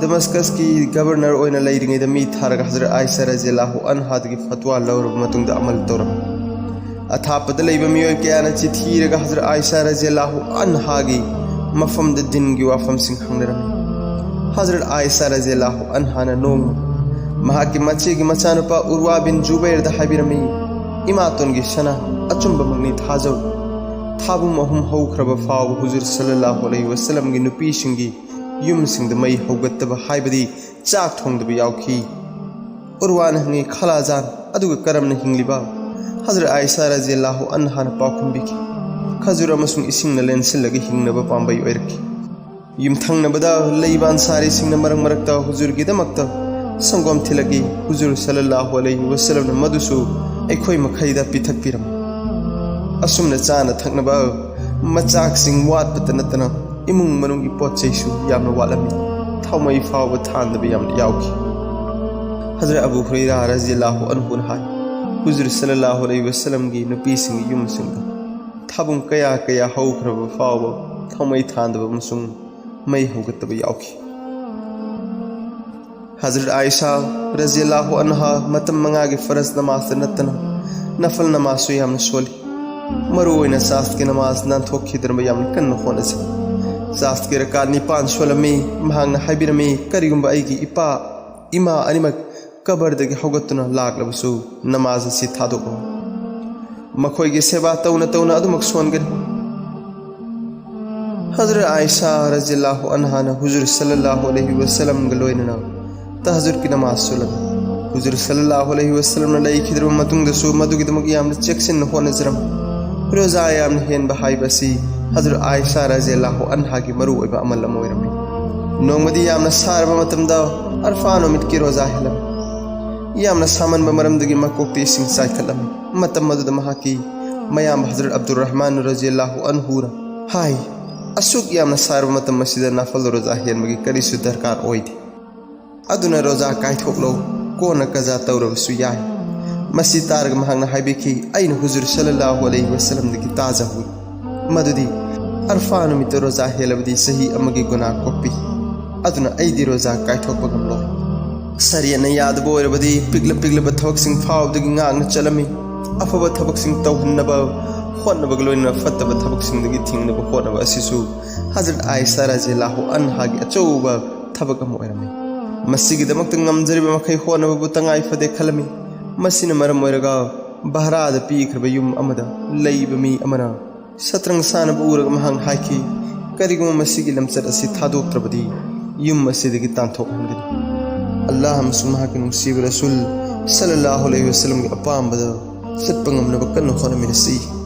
ꯗꯃꯁꯀꯁꯀꯤ ꯒꯕꯔꯅꯔ ꯑꯣꯏꯅ ꯂꯩꯔꯤꯉꯩꯗ ꯃꯤ ꯊꯥꯔꯒ ꯍꯖꯔꯠ ꯑꯥꯏꯁꯥ ꯔꯖꯤꯌꯜꯂꯥꯍꯨ ꯑꯟꯍꯥꯗꯒꯤ ꯐꯠꯋꯥ ꯂꯧꯔꯕ ꯃꯇꯨꯡꯗ ꯑꯃꯜ ꯇꯧꯔꯝꯃꯤ꯫ ꯑꯊꯥꯞꯄꯗ ꯂꯩꯕ ꯃꯤꯑꯣꯏ ꯀꯌꯥꯅ ꯆꯤꯊꯤ ꯏꯔꯒ ꯍꯖꯔꯠ ꯑꯥꯏꯁꯥ ꯔꯖꯤꯌꯜꯂꯥꯍꯨ ꯑꯟꯍꯥꯒꯤ ꯃꯐꯝꯗ ꯗꯤꯟꯒꯤ ꯋꯥꯐꯝꯁꯤꯡ ꯍꯪꯅꯔꯝꯃꯤ꯫ ꯍꯖꯔꯠ ꯑꯥꯏꯁꯥ ꯔꯖꯤꯌꯜꯂꯥꯍꯨ ꯑꯟꯍꯥꯅ ꯅꯣꯡꯃ ꯃꯍꯥꯛꯀꯤ ꯃꯆꯦꯒꯤ ꯃꯆꯥꯅꯨꯄꯥ ꯎꯔꯋꯥ ꯕꯤꯟ ꯖꯨꯕꯩꯔꯗ ꯍꯥꯏꯕꯤꯔꯝꯃꯤ, "ꯏꯃꯥꯇꯣꯟꯒꯤ ꯁꯅꯥ, ꯑꯆꯨꯝꯕꯃꯛꯅꯤ, ꯊꯥꯖꯧ꯫ ꯊꯥꯕꯨꯝ ꯑꯍꯨꯝ ꯍꯧꯈ꯭ꯔꯕ ꯐꯥꯎꯕ ꯍꯨꯖꯨꯔ ꯁꯜꯂꯜꯂꯥꯍꯨ ꯑꯂꯩꯍꯤ ꯋꯁꯜꯂꯝꯒꯤ ꯅꯨꯄꯤꯁꯤꯡꯒꯤ ꯌꯨꯝꯁꯤꯡꯗ ꯃꯩ ꯍꯧꯒꯠꯇꯕ, ꯍꯥꯏꯕꯗꯤ ꯆꯥꯛ ꯊꯣꯡꯗꯕ ꯌꯥꯎꯈꯤ꯫" ꯎꯔꯋꯥꯅ ꯍꯪꯉꯤ, "ꯈꯂꯥꯖꯥꯟ, ꯑꯗꯨꯒ ꯀꯔꯝꯅ ꯍꯤꯡꯂꯤꯕ?" ꯍꯖꯔꯠ ꯑꯥꯏꯁꯥ ꯔꯖꯤꯌꯜꯂꯥꯍꯨ ꯑꯟꯍꯥꯅ ꯄꯥꯎꯈꯨꯝꯕꯤꯈꯤ, "ꯈꯖꯨꯔ ꯑꯃꯁꯨꯡ ꯏꯁꯤꯡꯅ ꯂꯦꯟꯁꯤꯜꯂꯒ ꯍꯤꯡꯅꯕ ꯄꯥꯝꯕꯩ ꯑꯣꯏꯔꯛꯈꯤ꯫" ꯌꯨꯝꯊꯪꯅꯕꯗ ꯂꯩꯕ ꯑꯟꯁꯥꯔꯤꯁꯤꯡꯅ ꯃꯔꯛ ꯃꯔꯛꯇ ꯍꯨꯖꯨꯔꯒꯤꯗꯃꯛꯇ ꯁꯪꯒꯣꯝ ꯊꯤꯜꯂꯛꯏ꯫ ꯍꯨꯖꯨꯔ ꯁꯜꯂꯜꯂꯥꯍꯨ ꯑꯂꯩꯍꯤ ꯋꯁꯜꯂꯝꯅ ꯃꯗꯨꯁꯨ ꯑꯩꯈꯣꯏ ꯃꯈꯩꯗ ꯄꯤꯊꯛꯄꯤꯔꯝꯃꯤ꯫ ꯑꯁꯨꯝꯅ ꯆꯥꯅ ꯊꯛꯅꯕ ꯃꯆꯥꯛꯁꯤꯡ ꯋꯥꯠꯄꯇ ꯅꯠꯇꯅ ꯏꯃꯨꯡ ꯃꯅꯨꯡꯒꯤ ꯄꯣꯠ ꯆꯩꯁꯨ ꯌꯥꯝꯅ ꯋꯥꯠꯂꯝꯃꯤ꯫ ꯊꯥꯎꯃꯩ ꯐꯥꯎꯕ ꯊꯥꯟꯗꯕ ꯌꯥꯝꯅ ꯌꯥꯎꯈꯤ꯫ ꯍꯖꯔꯠ ꯑꯕꯨ ꯍꯨꯔꯩꯔꯥ ꯔꯖꯤꯌꯜꯂꯥꯍꯨ ꯑꯟꯍꯨꯅ ꯍꯥꯏ, ꯍꯨꯖꯨꯔ ꯁꯜꯂꯜꯂꯥꯍꯨ ꯑꯂꯩꯍꯤ ꯋꯁꯜꯂꯝꯒꯤ ꯅꯨꯄꯤꯁꯤꯡꯒꯤ ꯌꯨꯝꯁꯤꯡꯗ ꯊꯥꯕꯨꯡ ꯀꯌꯥ ꯀꯌꯥ ꯍꯧꯈ꯭ꯔꯕ ꯐꯥꯎꯕ ꯊꯥꯎꯃꯩ ꯊꯥꯟꯗꯕ ꯑꯃꯁꯨꯡ ꯃꯩ ꯍꯧꯒꯠꯇꯕ ꯌꯥꯎꯈꯤ꯫ ꯍꯖꯔꯠ ꯑꯥꯏꯁꯥ ꯔꯖꯤꯌꯜꯂꯥꯍꯨ ꯑꯟꯍꯥ ꯃꯇꯝ ꯃꯉꯥꯒꯤ ꯐꯔꯖ ꯅꯃꯥꯖꯇ ꯅꯠꯇꯅ ꯅꯐꯜ ꯅꯃꯥꯖꯁꯨ ꯌꯥꯝꯅ ꯁꯣꯜꯂꯤ꯫ ꯃꯔꯨ ꯑꯣꯏꯅ ꯆꯥꯁꯀꯤ ꯅꯃꯥꯖ ꯅꯥꯟꯊꯣꯛꯈꯤꯗꯅꯕ ꯌꯥꯝꯅ ꯀꯟꯅ ꯍꯣꯠꯅꯖꯩ꯫ ꯆꯥꯁꯀꯤ ꯔꯀꯥꯠ ꯅꯤꯄꯥꯟ ꯁꯣꯜꯂꯝꯃꯤ꯫ ꯃꯍꯥꯛꯅ ꯍꯥꯏꯕꯤꯔꯝꯃꯤ, "ꯀꯔꯤꯒꯨꯝꯕ ꯑꯩꯒꯤ ꯏꯄꯥ ꯏꯃꯥ ꯑꯅꯤꯃꯛ ꯀꯕꯔꯗꯒꯤ ꯍꯧꯒꯠꯇꯨꯅ ꯂꯥꯛꯂꯕꯁꯨ ꯅꯃꯥꯖ ꯑꯁꯤ ꯊꯥꯗꯣꯛꯂꯣꯏ꯫ ꯃꯈꯣꯏꯒꯤ ꯁꯦꯕꯥ ꯇꯧꯅ ꯇꯧꯅ ꯑꯗꯨꯃꯛ ꯁꯣꯟꯒꯅꯤ"꯫ ꯍꯖꯔꯠ ꯑꯥꯏꯁꯥ ꯔꯖꯤꯌꯜꯂꯥꯍꯨ ꯑꯟꯍꯥꯅ ꯍꯨꯖꯨꯔ ꯁꯜꯂꯜꯂꯥꯍꯨ ꯑꯂꯩꯍꯤ ꯋꯁꯜꯂꯝꯒ ꯂꯣꯏꯅꯅ ꯇꯍꯖꯨꯗꯀꯤ ꯅꯃꯥꯖ ꯁꯣꯜꯂꯝꯃꯤ꯫ ꯍꯨꯖꯨꯔ ꯁꯜꯂꯜꯂꯥꯍꯨ ꯑꯂꯩꯍꯤ ꯋꯁꯜꯂꯝꯅ ꯂꯩꯈꯤꯗ꯭ꯔꯕ ꯃꯇꯨꯡꯗꯁꯨ ꯃꯗꯨꯒꯤꯗꯃꯛ ꯌꯥꯝꯅ ꯆꯦꯛꯁꯤꯟꯅ ꯍꯣꯠꯅꯖꯔꯝꯃꯤ꯫ ꯔꯣꯖꯥ ꯌꯥꯝꯅ ꯍꯦꯟꯕ ꯍꯥꯏꯕ ꯑꯁꯤ ꯍꯖꯔꯠ ꯑꯥꯏꯁꯥ ꯔꯖꯤꯌꯜꯂꯥꯍꯨ ꯑꯟꯍꯥꯒꯤ ꯃꯔꯨꯑꯣꯏꯕ ꯑꯃꯜ ꯑꯃ ꯑꯣꯏꯔꯝꯃꯤ꯫ ꯅꯣꯡꯃꯗꯤ ꯌꯥꯝꯅ ꯁꯥꯔꯕ ꯃꯇꯝꯗ ꯑꯔꯐꯥ ꯅꯨꯃꯤꯠꯀꯤ ꯔꯣꯖꯥ ꯍꯦꯜꯂꯝꯃꯤ꯫ ꯌꯥꯝꯅ ꯁꯥꯃꯟꯕ ꯃꯔꯝꯗꯒꯤ ꯃꯀꯣꯛꯇ ꯏꯁꯤꯡ ꯆꯥꯏꯈꯠꯂꯝꯃꯤ꯫ ꯃꯇꯝ ꯑꯗꯨꯗ ꯃꯍꯥꯛꯀꯤ ꯃꯌꯥꯝꯕ ꯍꯖꯔꯠ ꯑꯕꯗꯨꯔ ꯔꯍꯃꯥꯟ ꯔꯖꯤꯌꯜꯂꯥꯍꯨ ꯑꯟꯍꯨꯅ ꯍꯥꯏ, "ꯑꯁꯨꯛ ꯌꯥꯝꯅ ꯁꯥꯔꯕ ꯃꯇꯝ ꯑꯁꯤꯗ ꯅꯥꯐꯜ ꯔꯣꯖꯥ ꯍꯦꯟꯕꯒꯤ ꯀꯔꯤꯁꯨ ꯗꯔꯀꯥꯔ ꯑꯣꯏꯗꯦ꯫ ꯑꯗꯨꯅ ꯔꯣꯖꯥ ꯀꯥꯏꯊꯣꯛꯂꯣ, ꯀꯣꯟꯅ ꯀꯖꯥ ꯇꯧꯔꯕꯁꯨ ꯌꯥꯏ"꯫ ꯃꯁꯤ ꯇꯥꯔꯒ ꯃꯍꯥꯛꯅ ꯍꯥꯏꯕꯤꯈꯤ, "ꯑꯩꯅ ꯍꯨꯖꯨꯔ ꯁꯜꯂꯜꯂꯥꯍꯨ ꯑꯂꯩꯍꯤ ꯋꯁꯜꯂꯝꯗꯒꯤ ꯇꯥꯖꯍꯧꯏ ꯃꯗꯨꯗꯤ ꯑꯔꯐꯥ ꯅꯨꯃꯤꯠꯇ ꯔꯣꯖꯥ ꯍꯦꯜꯂꯕꯗꯤ ꯆꯍꯤ ꯑꯃꯒꯤ ꯒꯨꯅꯥ ꯀꯣꯛꯄꯤ꯫ ꯑꯗꯨꯅ ꯑꯩꯗꯤ ꯔꯣꯖꯥ ꯀꯥꯏꯊꯣꯛꯄ ꯉꯝꯂꯣꯏ꯫ ꯁꯔꯤꯌꯠꯅ ꯌꯥꯗꯕ ꯑꯣꯏꯔꯕꯗꯤ ꯄꯤꯛꯂ ꯄꯤꯛꯂꯕ ꯊꯕꯛꯁꯤꯡ ꯐꯥꯎꯕꯗꯒꯤ ꯉꯥꯛꯅ ꯆꯠꯂꯝꯃꯤ꯫ ꯑꯐꯕ ꯊꯕꯛꯁꯤꯡ ꯇꯧꯍꯟꯅꯕ ꯍꯣꯠꯅꯕꯒ ꯂꯣꯏꯅꯅ ꯐꯠꯇꯕ ꯊꯕꯛꯁꯤꯡꯗꯒꯤ ꯊꯤꯡꯅꯕ ꯍꯣꯠꯅꯕ ꯑꯁꯤꯁꯨ ꯍꯖꯔꯠ ꯑꯥꯏꯁꯥ ꯔꯖꯤꯌꯜꯂꯥꯍꯨ ꯑꯟꯍꯥꯒꯤ ꯑꯆꯧꯕ ꯊꯕꯛ ꯑꯃ ꯑꯣꯏꯔꯝꯃꯤ꯫ ꯃꯁꯤꯒꯤꯗꯃꯛꯇ ꯉꯝꯖꯔꯤꯕ ꯃꯈꯩ ꯍꯣꯠꯅꯕꯕꯨ ꯇꯉꯥꯏ ꯐꯗꯦ ꯈꯜꯂꯝꯃꯤ꯫ ꯃꯁꯤꯅ ꯃꯔꯝ ꯑꯣꯏꯔꯒ ꯚꯥꯔꯥꯗ ꯄꯤꯈ꯭ꯔꯕ ꯌꯨꯝ ꯑꯃꯗ ꯂꯩꯕ ꯃꯤ ꯑꯃꯅ ꯁꯇ꯭ꯔꯪ ꯁꯥꯟꯅꯕ ꯎꯔꯒ ꯃꯍꯥꯛꯅ ꯍꯥꯏꯈꯤ, "ꯀꯔꯤꯒꯨꯝꯕ ꯃꯁꯤꯒꯤ ꯂꯝꯆꯠ ꯑꯁꯤ ꯊꯥꯗꯣꯛꯇ꯭ꯔꯕꯗꯤ ꯌꯨꯝ ꯑꯁꯤꯗꯒꯤ ꯇꯥꯟꯊꯣꯛꯍꯟꯒꯅꯤ"꯫ ꯑꯜꯂꯥꯍ ꯑꯃꯁꯨꯡ ꯃꯍꯥꯛꯀꯤ ꯅꯨꯡꯁꯤꯕ ꯔꯁꯨꯜ ꯁꯜꯂꯜꯂꯥꯍꯨ ꯑꯂꯩꯍꯤ ꯋꯁꯜꯂꯝꯒꯤ ꯑꯄꯥꯝꯕꯗ ꯆꯠꯄ ꯉꯝꯅꯕ ꯀꯟꯅ ꯍꯣꯠꯅꯃꯤꯟꯅꯁꯤ꯫